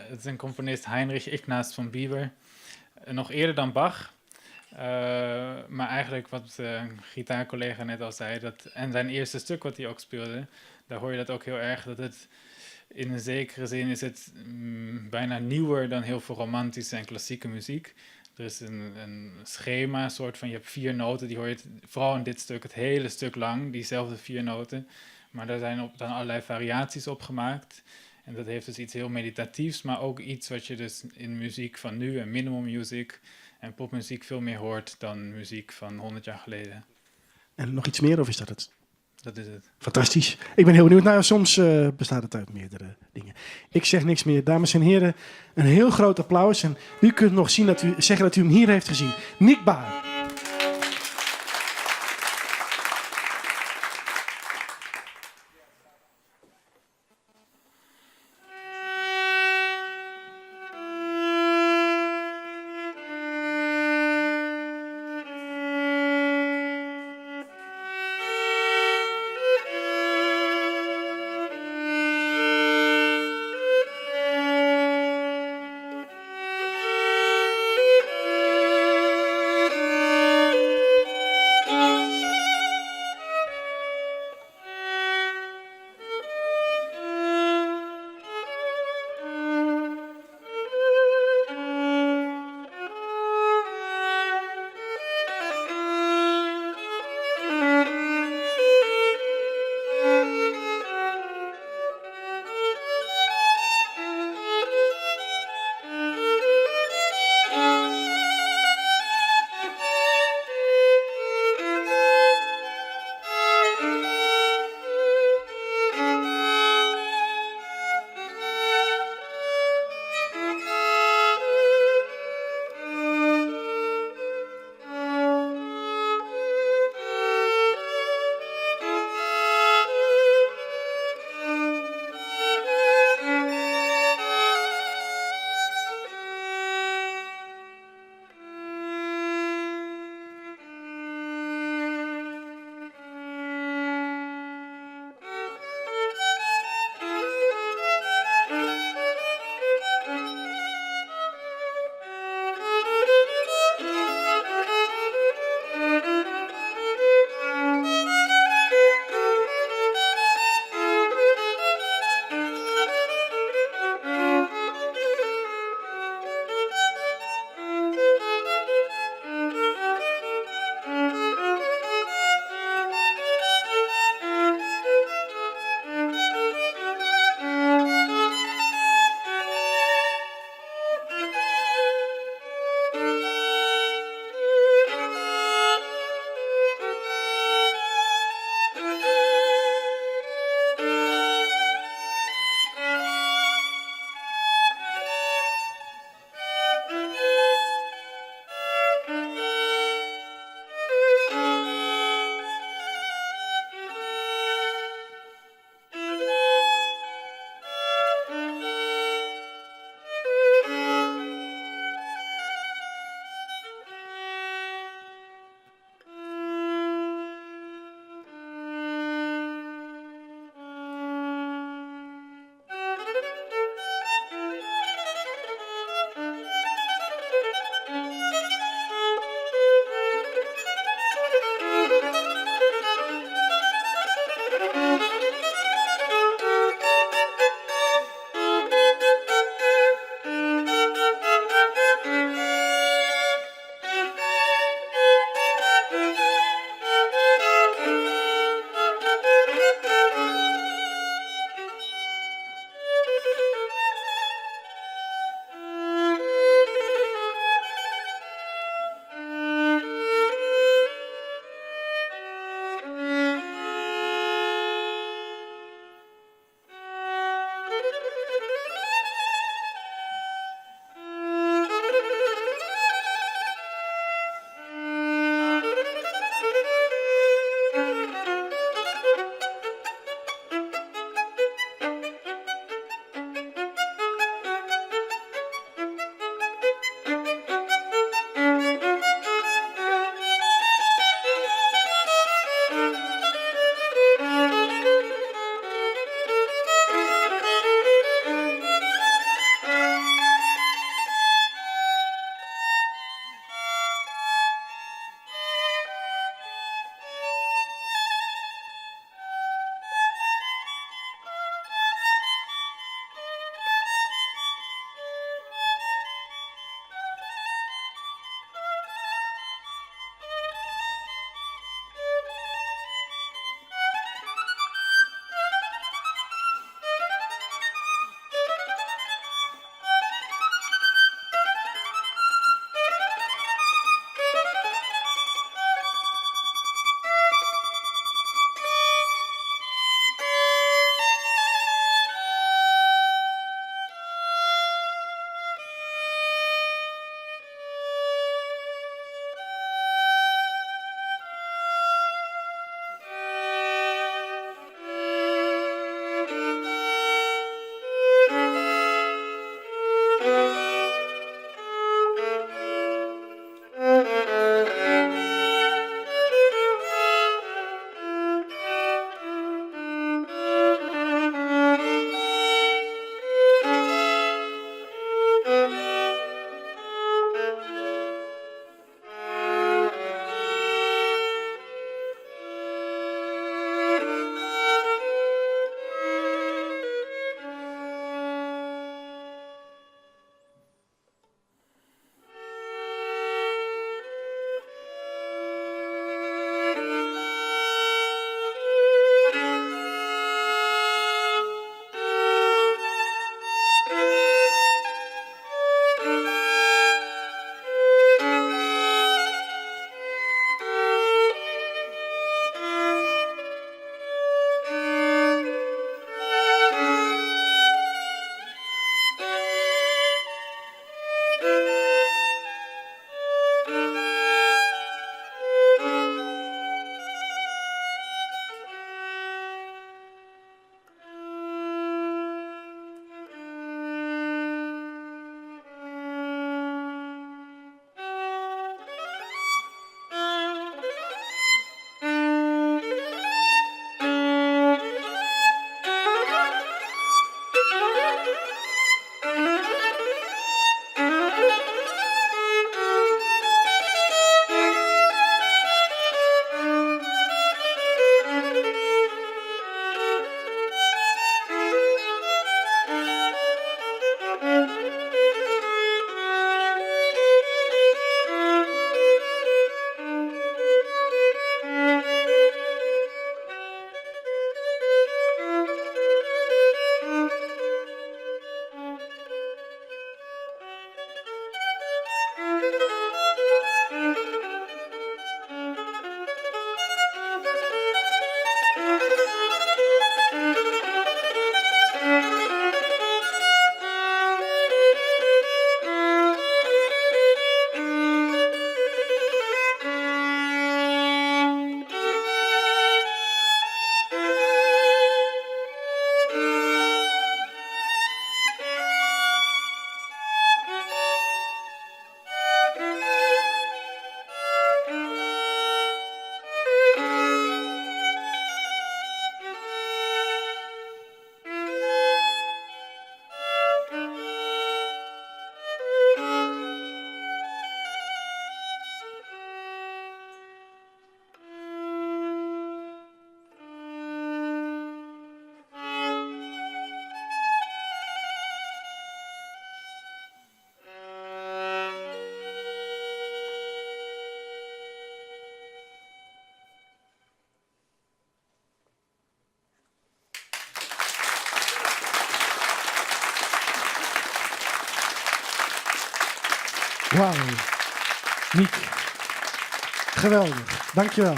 Het is een componist Heinrich Ignaz van Bieber. Nog eerder dan Bach. Maar eigenlijk wat een gitaarcollega net al zei, dat, en zijn eerste stuk wat hij ook speelde, daar hoor je dat ook heel erg, dat het in een zekere zin is het bijna nieuwer dan heel veel romantische en klassieke muziek. Er is een schema, een soort van, je hebt 4 noten, die hoor je vooral in dit stuk het hele stuk lang, diezelfde 4 noten. Maar daar zijn dan allerlei variaties op gemaakt. En dat heeft dus iets heel meditatiefs, maar ook iets wat je dus in muziek van nu en minimal music en popmuziek veel meer hoort dan muziek van 100 jaar geleden. En nog iets meer, of is dat het? Dat is het. Fantastisch. Ik ben heel benieuwd. Soms bestaat het uit meerdere dingen. Ik zeg niks meer. Dames en heren, een heel groot applaus. En u kunt nog zien dat u, zeggen dat u hem hier heeft gezien. Niek Baar. Wauw. Niek. Geweldig. Dankjewel.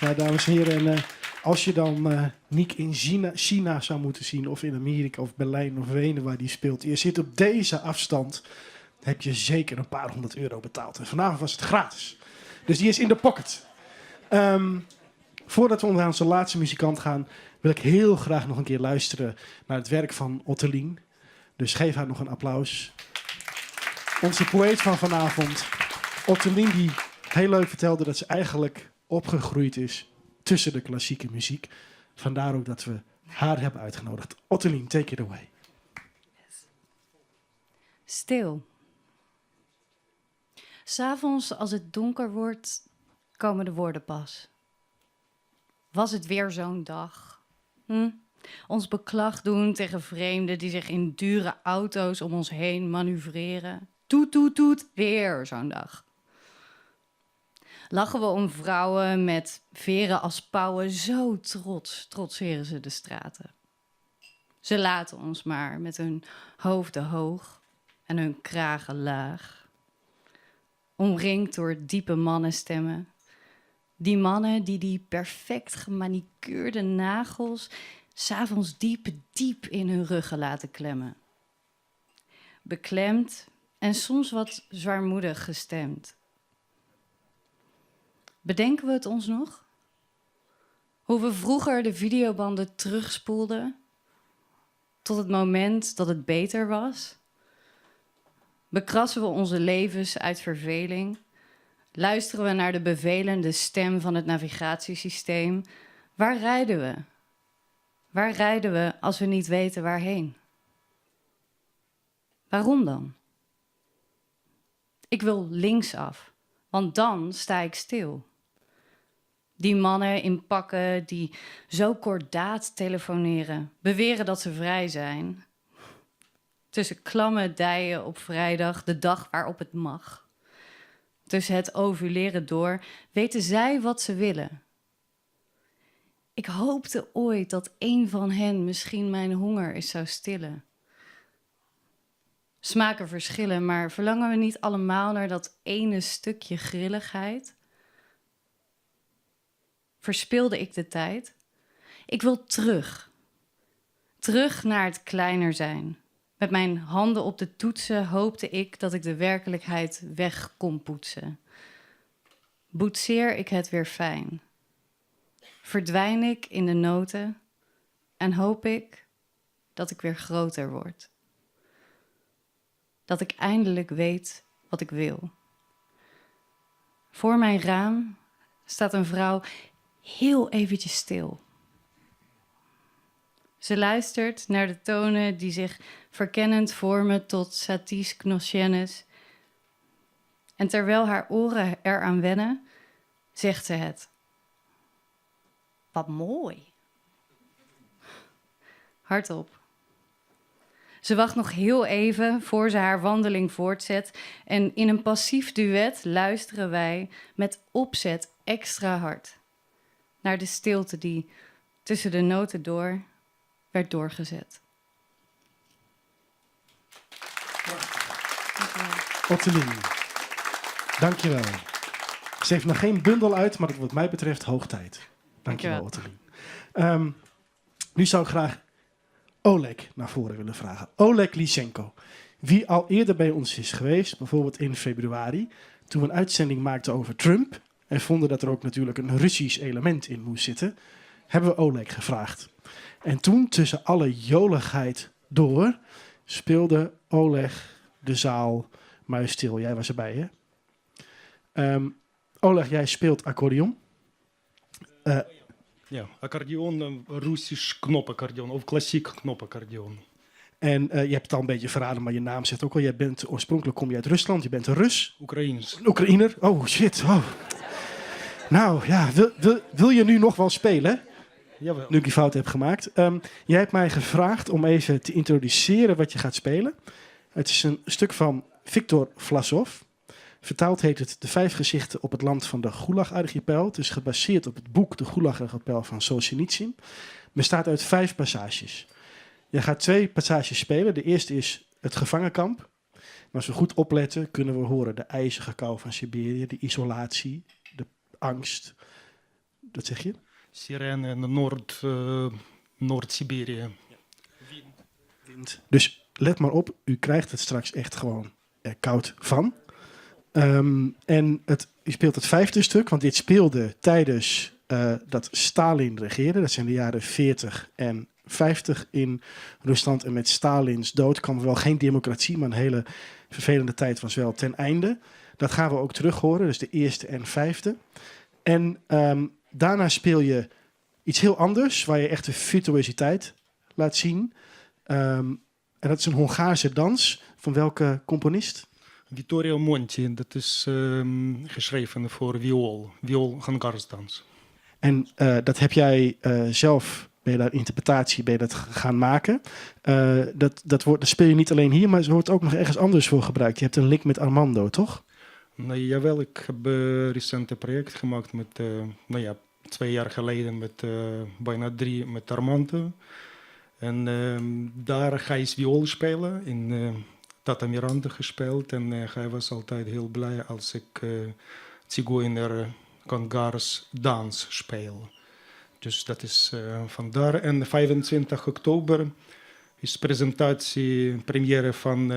Ja, dames en heren. En als je dan Niek in China, China zou moeten zien, of in Amerika, of Berlijn, of Wenen, waar die speelt. Je zit op deze afstand, heb je zeker een paar honderd euro betaald. En vanavond was het gratis. Dus die is in de pocket. Voordat we naar onze laatste muzikant gaan, wil ik heel graag nog een keer luisteren naar het werk van Ottelien. Dus geef haar nog een applaus. Onze poëet van vanavond, Ottelien, die heel leuk vertelde dat ze eigenlijk opgegroeid is tussen de klassieke muziek. Vandaar ook dat we haar hebben uitgenodigd. Ottelien, take it away. Stil. S'avonds als het donker wordt, komen de woorden pas. Was het weer zo'n dag? Ons beklag doen tegen vreemden die zich in dure auto's om ons heen manoeuvreren. Toet, toet, toet, weer zo'n dag. Lachen we om vrouwen met veren als pauwen, zo trots trotseren ze de straten. Ze laten ons maar met hun hoofden hoog en hun kragen laag. Omringd door diepe mannenstemmen. Die mannen die die perfect gemanicuurde nagels s'avonds diep, diep in hun ruggen laten klemmen. Beklemd en soms wat zwaarmoedig gestemd. Bedenken we het ons nog? Hoe we vroeger de videobanden terugspoelden tot het moment dat het beter was? Bekrassen we onze levens uit verveling? Luisteren we naar de bevelende stem van het navigatiesysteem? Waar rijden we? Waar rijden we als we niet weten waarheen? Waarom dan? Ik wil linksaf, want dan sta ik stil. Die mannen in pakken die zo kordaat telefoneren, beweren dat ze vrij zijn. Tussen klamme dijen op vrijdag, de dag waarop het mag. Tussen het ovuleren door, weten zij wat ze willen. Ik hoopte ooit dat een van hen misschien mijn honger eens zou stillen. Smaken verschillen, maar verlangen we niet allemaal naar dat ene stukje grilligheid? Verspilde ik de tijd? Ik wil terug. Terug naar het kleiner zijn. Met mijn handen op de toetsen hoopte ik dat ik de werkelijkheid weg kon poetsen. Boetseer ik het weer fijn? Verdwijn ik in de noten en hoop ik dat ik weer groter word. Dat ik eindelijk weet wat ik wil. Voor mijn raam staat een vrouw heel eventjes stil. Ze luistert naar de tonen die zich verkennend vormen tot Satie's Gnossiennes. En terwijl haar oren eraan wennen, zegt ze het. Wat mooi. Hardop. Ze wacht nog heel even voor ze haar wandeling voortzet. En in een passief duet luisteren wij met opzet extra hard naar de stilte die tussen de noten door werd doorgezet. Ottelien, dankjewel. Ze heeft nog geen bundel uit, maar dat wat mij betreft hoog tijd. Dankjewel, Ottelien. Nu zou ik graag Oleg naar voren willen vragen. Oleg Lysenko, wie al eerder bij ons is geweest, bijvoorbeeld in februari, toen we een uitzending maakten over Trump en vonden dat er ook natuurlijk een Russisch element in moest zitten, hebben we Oleg gevraagd. En toen, tussen alle joligheid door, speelde Oleg de zaal muisstil. Jij was erbij, hè? Oleg, jij speelt accordeon. Ja, accordeon, Russisch knopaccordeon of klassiek knopaccordeon. En je hebt het al een beetje verraden, maar je naam zegt ook al. Jij bent, oorspronkelijk kom je uit Rusland, je bent een Rus. Oekraïens. Een Oekraïner. Oh shit. Oh. Nou ja, wil je nu nog wel spelen? Jawel. Nu ik die fout heb gemaakt. Jij hebt mij gevraagd om even te introduceren wat je gaat spelen. Het is een stuk van Viktor Vlasov. Vertaald heet het De Vijf Gezichten op het Land van de Gulag-archipel. Het is gebaseerd op het boek De Gulag-archipel van Solzhenitsyn. Bestaat uit 5 passages. Je gaat 2 passages spelen. De eerste is het gevangenkamp. Maar als we goed opletten, kunnen we horen de ijzige kou van Siberië, de isolatie, de angst. Dat zeg je? Sirene in Noord, Noord-Siberië. Wind. Dus let maar op, u krijgt het straks echt gewoon er koud van. En u speelt het vijfde stuk, want dit speelde tijdens dat Stalin regeerde. Dat zijn de jaren 40 en 50 in Rusland. En met Stalins dood kwam wel geen democratie, maar een hele vervelende tijd was wel ten einde. Dat gaan we ook terug horen, dus de eerste en vijfde. En daarna speel je iets heel anders, waar je echt de virtuositeit laat zien. En dat is een Hongaarse dans. Van welke componist? Vittorio Monti, dat is geschreven voor viool, viool Hongaars dans. En dat heb jij zelf, ben je daar interpretatie, ben je dat gaan maken. Dat speel je niet alleen hier, maar het wordt ook nog ergens anders voor gebruikt. Je hebt een link met Armando, toch? Nee, jawel, ik heb een recente project gemaakt met, 2 jaar geleden met bijna 3 met Armando. En daar ga je viool spelen, in Tata Miranda gespeeld. En hij was altijd heel blij als ik Zigeuner Hongaars dans speel. Dus dat is vandaar. En 25 oktober is presentatie, première van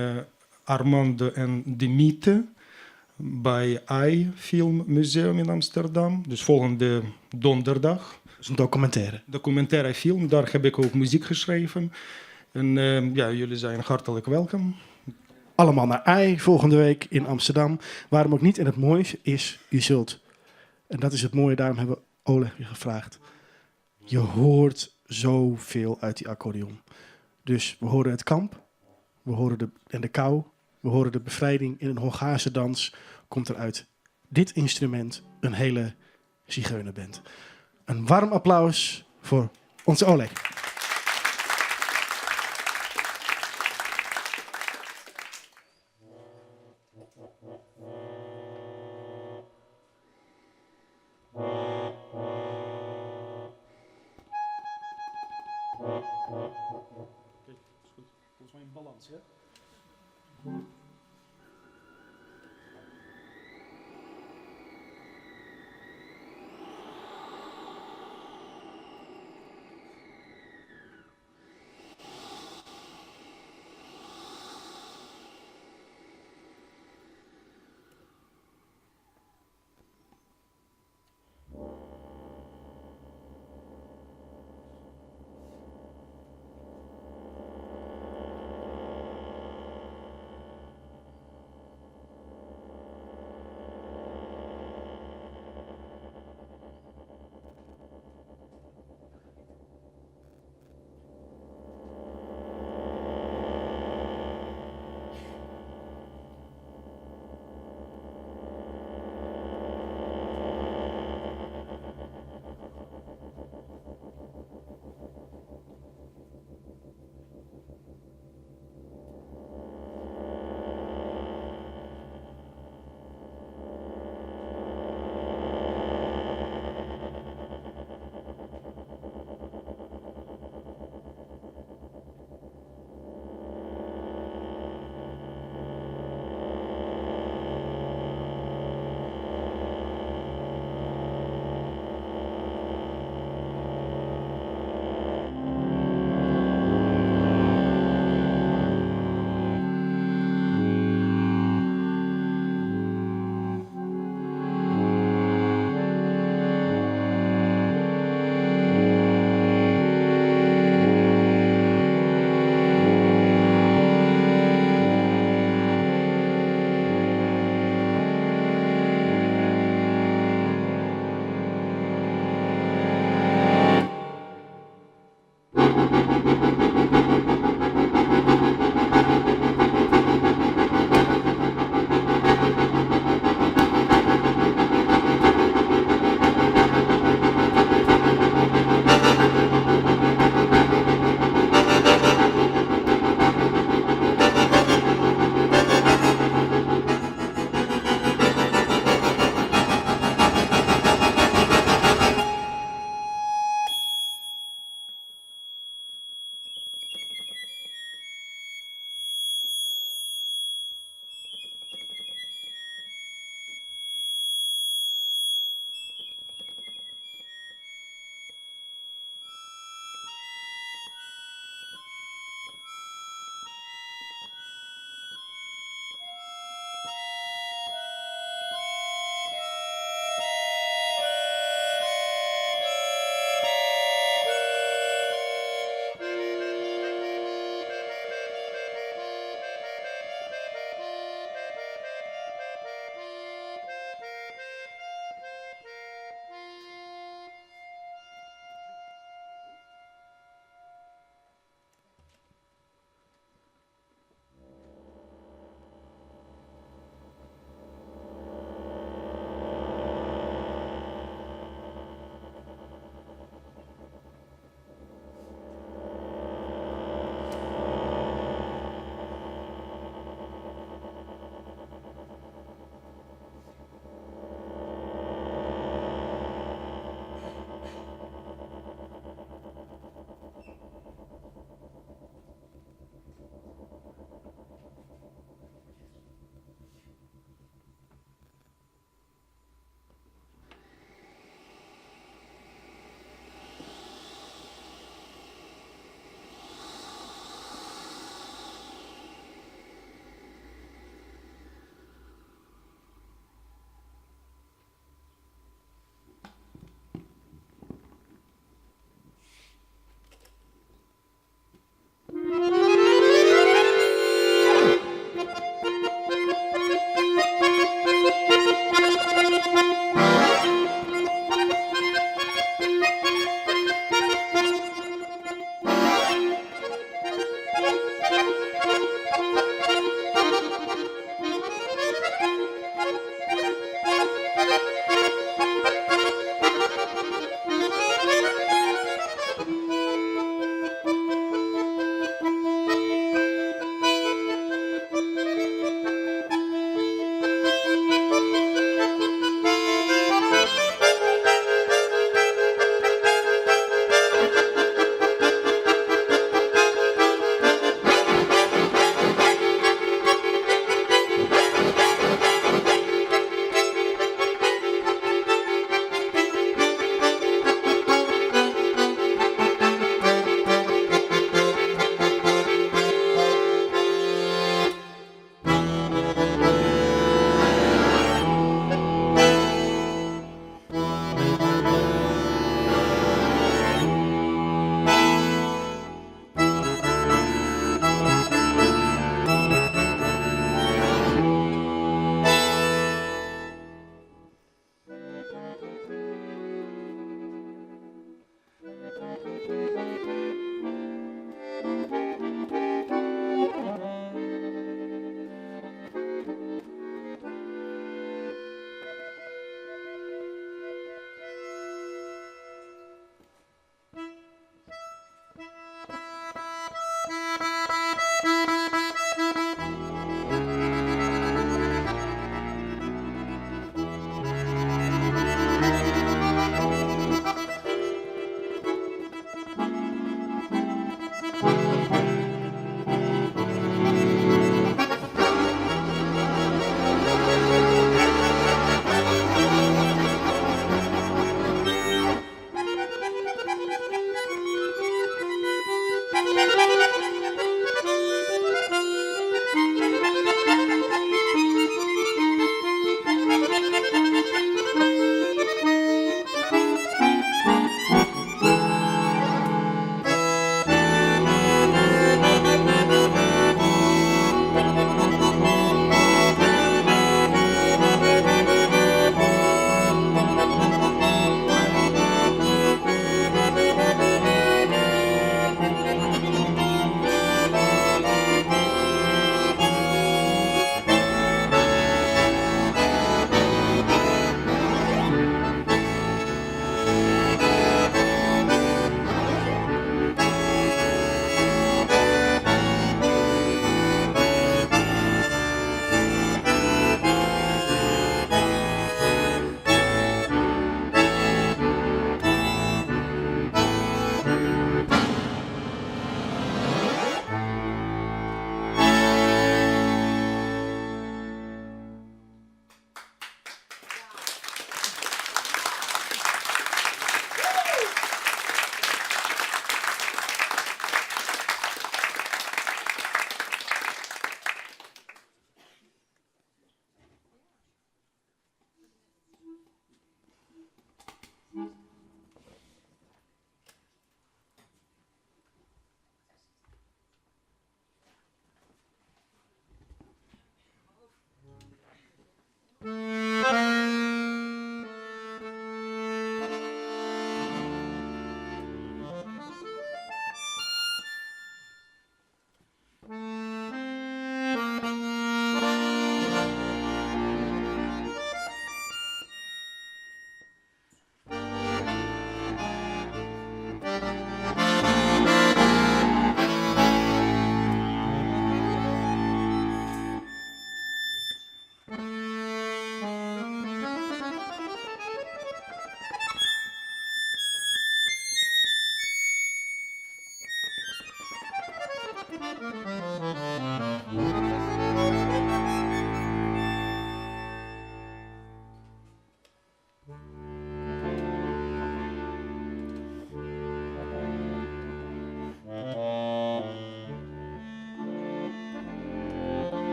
Armando en de Mythe bij Eye Film Museum in Amsterdam. Dus volgende donderdag. Dat is een documentaire. Documentaire film, daar heb ik ook muziek geschreven. En jullie zijn hartelijk welkom. Allemaal naar Eye volgende week in Amsterdam. Waarom ook niet? En het mooie is, u zult, en dat is het mooie, daarom hebben we Oleg weer gevraagd. Je hoort zoveel uit die accordeon. Dus we horen het kamp, we horen de kou, we horen de bevrijding in een Hongaarse dans. Komt er uit dit instrument een hele zigeunerband. Een warm applaus voor onze Oleg. Volgens mij in balans, hè?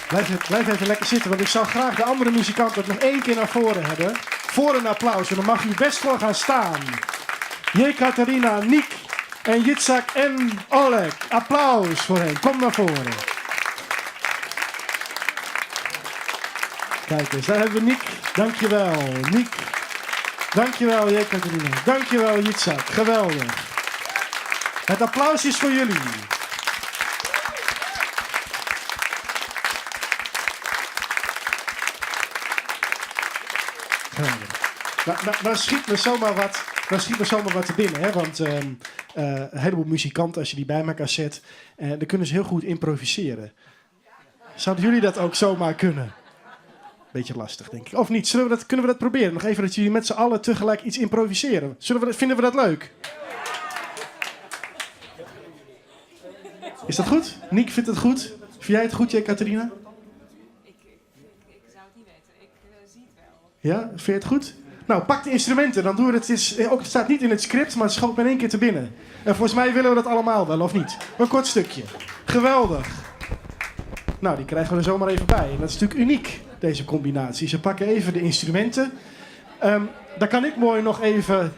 Blijf, blijf even lekker zitten, want ik zou graag de andere muzikanten nog één keer naar voren hebben. Voor een applaus. En dan mag u best voor gaan staan. Jekaterina, Niek en Jitsak en Oleg. Applaus voor hen. Kom naar voren. Kijk eens, daar hebben we Niek. Dankjewel, Niek. Dankjewel, Jekaterina. Dankjewel, Jitsak. Geweldig. Het applaus is voor jullie. Nou, nou, schiet me zomaar wat, nou schiet me zomaar wat te binnen. Hè? Want een heleboel muzikanten, als je die bij elkaar zet, dan kunnen ze heel goed improviseren. Zouden jullie dat ook zomaar kunnen? Beetje lastig, denk ik. Of niet? Zullen we dat, kunnen we dat proberen? Nog even dat jullie met z'n allen tegelijk iets improviseren. Zullen we dat, vinden we dat leuk? Is dat goed? Niek vindt het goed. Vind jij het goed, Catharina? Ik zou het niet weten. Ik zie het wel. Ja, vind je het goed? Nou, pak de instrumenten. Dan doen we het. Het, is, ook, het staat niet in het script, maar het schoot me in één keer te binnen. En volgens mij willen we dat allemaal wel, of niet? Een kort stukje. Geweldig. Nou, die krijgen we er zomaar even bij. En dat is natuurlijk uniek, deze combinatie. Ze pakken even de instrumenten. Daar kan ik mooi nog even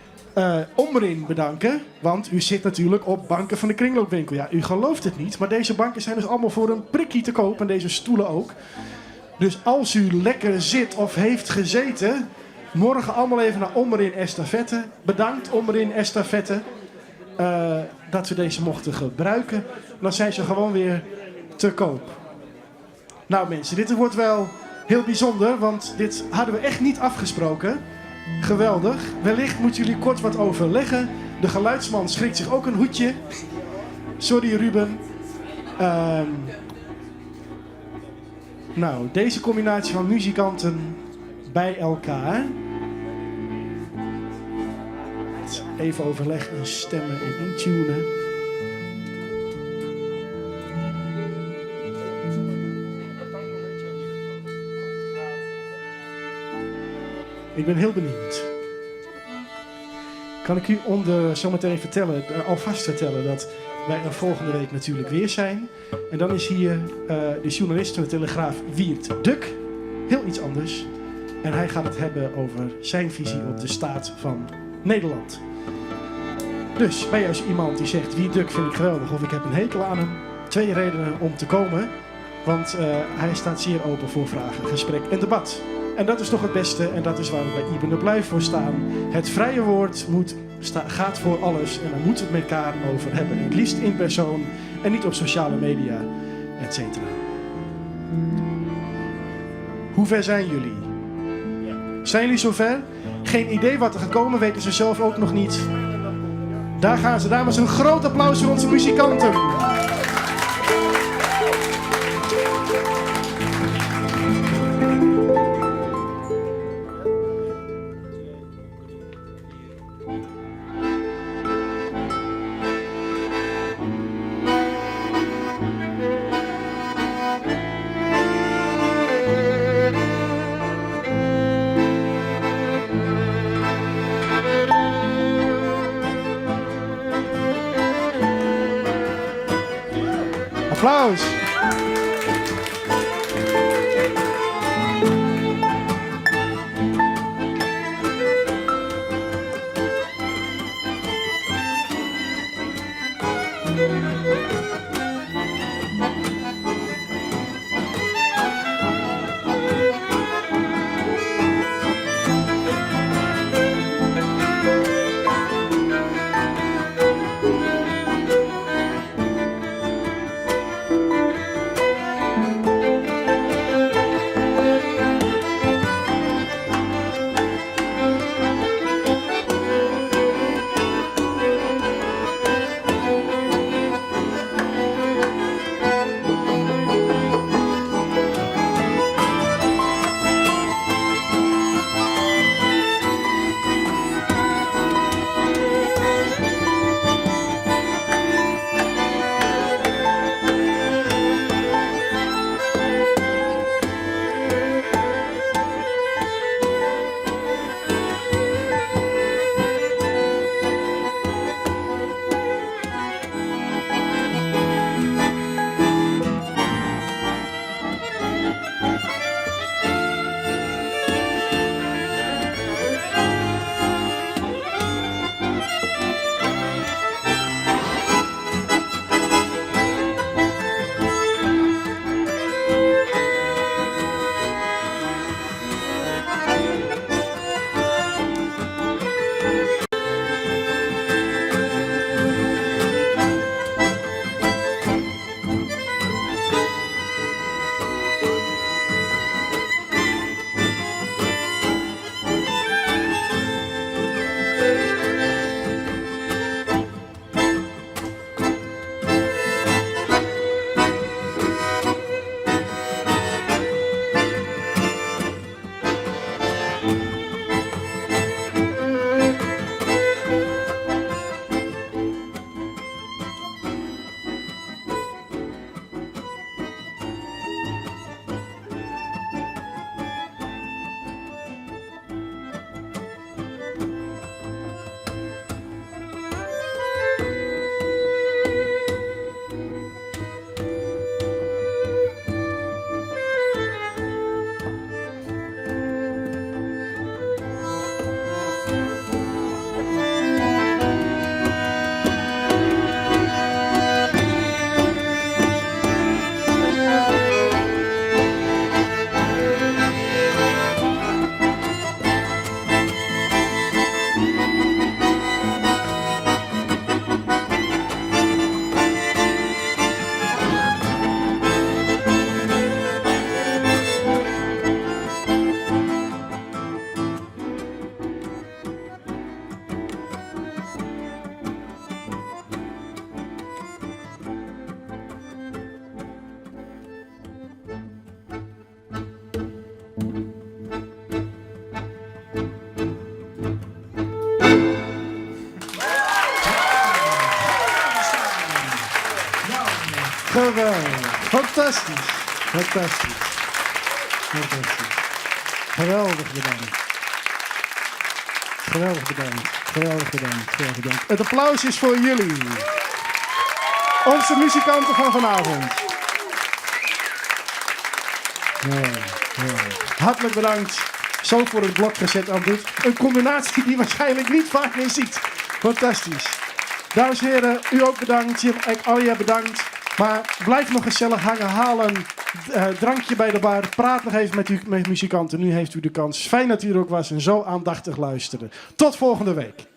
Omrin bedanken. Want u zit natuurlijk op banken van de kringloopwinkel. Ja, u gelooft het niet, maar deze banken zijn dus allemaal voor een prikkie te koop. En deze stoelen ook. Dus als u lekker zit of heeft gezeten, morgen allemaal even naar Omrin Estafette. Bedankt Omrin Estafette dat we deze mochten gebruiken. Dan zijn ze gewoon weer te koop. Nou mensen, dit wordt wel heel bijzonder, want dit hadden we echt niet afgesproken. Geweldig. Wellicht moeten jullie kort wat overleggen. De geluidsman schrikt zich ook een hoedje. Sorry Ruben. Nou, deze combinatie van muzikanten bij elkaar. Even overleggen en stemmen en intunen. Ik ben heel benieuwd. Kan ik u zometeen vertellen, alvast vertellen dat wij er volgende week natuurlijk weer zijn. En dan is hier de journalist van de Telegraaf Wierd Duk. Heel iets anders. En hij gaat het hebben over zijn visie op de staat van Nederland. Dus ben je als iemand die zegt Wierd Duk vind ik geweldig of ik heb een hekel aan hem. 2 redenen om te komen. Want hij staat zeer open voor vragen, gesprek en debat. En dat is toch het beste en dat is waar we bij Iepen Up Live voor staan. Het vrije woord gaat voor alles en daar moeten we het met elkaar over hebben. En het liefst in persoon en niet op sociale media, et cetera. Hoe ver zijn jullie? Zijn jullie zover? Geen idee wat er gaat komen, weten ze zelf ook nog niet. Daar gaan ze, dames. Een groot applaus voor onze muzikanten. Applaus! Fantastysk. Fantastysk. Fantastysk. Geweldich bedankt. Geweldich bedankt. Geweldich bedankt. Geweldig bedankt. Het applaus is voor jullie. Onze muzikanten van vanavond. Ja, ja. Hartelijk bedankt. Zo voor het blok gezet, Andut. Een combinatie die je waarschijnlijk niet vaak meer ziet. Fantastisch. Dames en heren, u ook bedankt. Jim, Alja bedankt. Maar blijf nog gezellig hangen. Haal een drankje bij de bar. Praat nog even met uw met muzikanten. Nu heeft u de kans. Fijn dat u er ook was en zo aandachtig luisterde. Tot volgende week.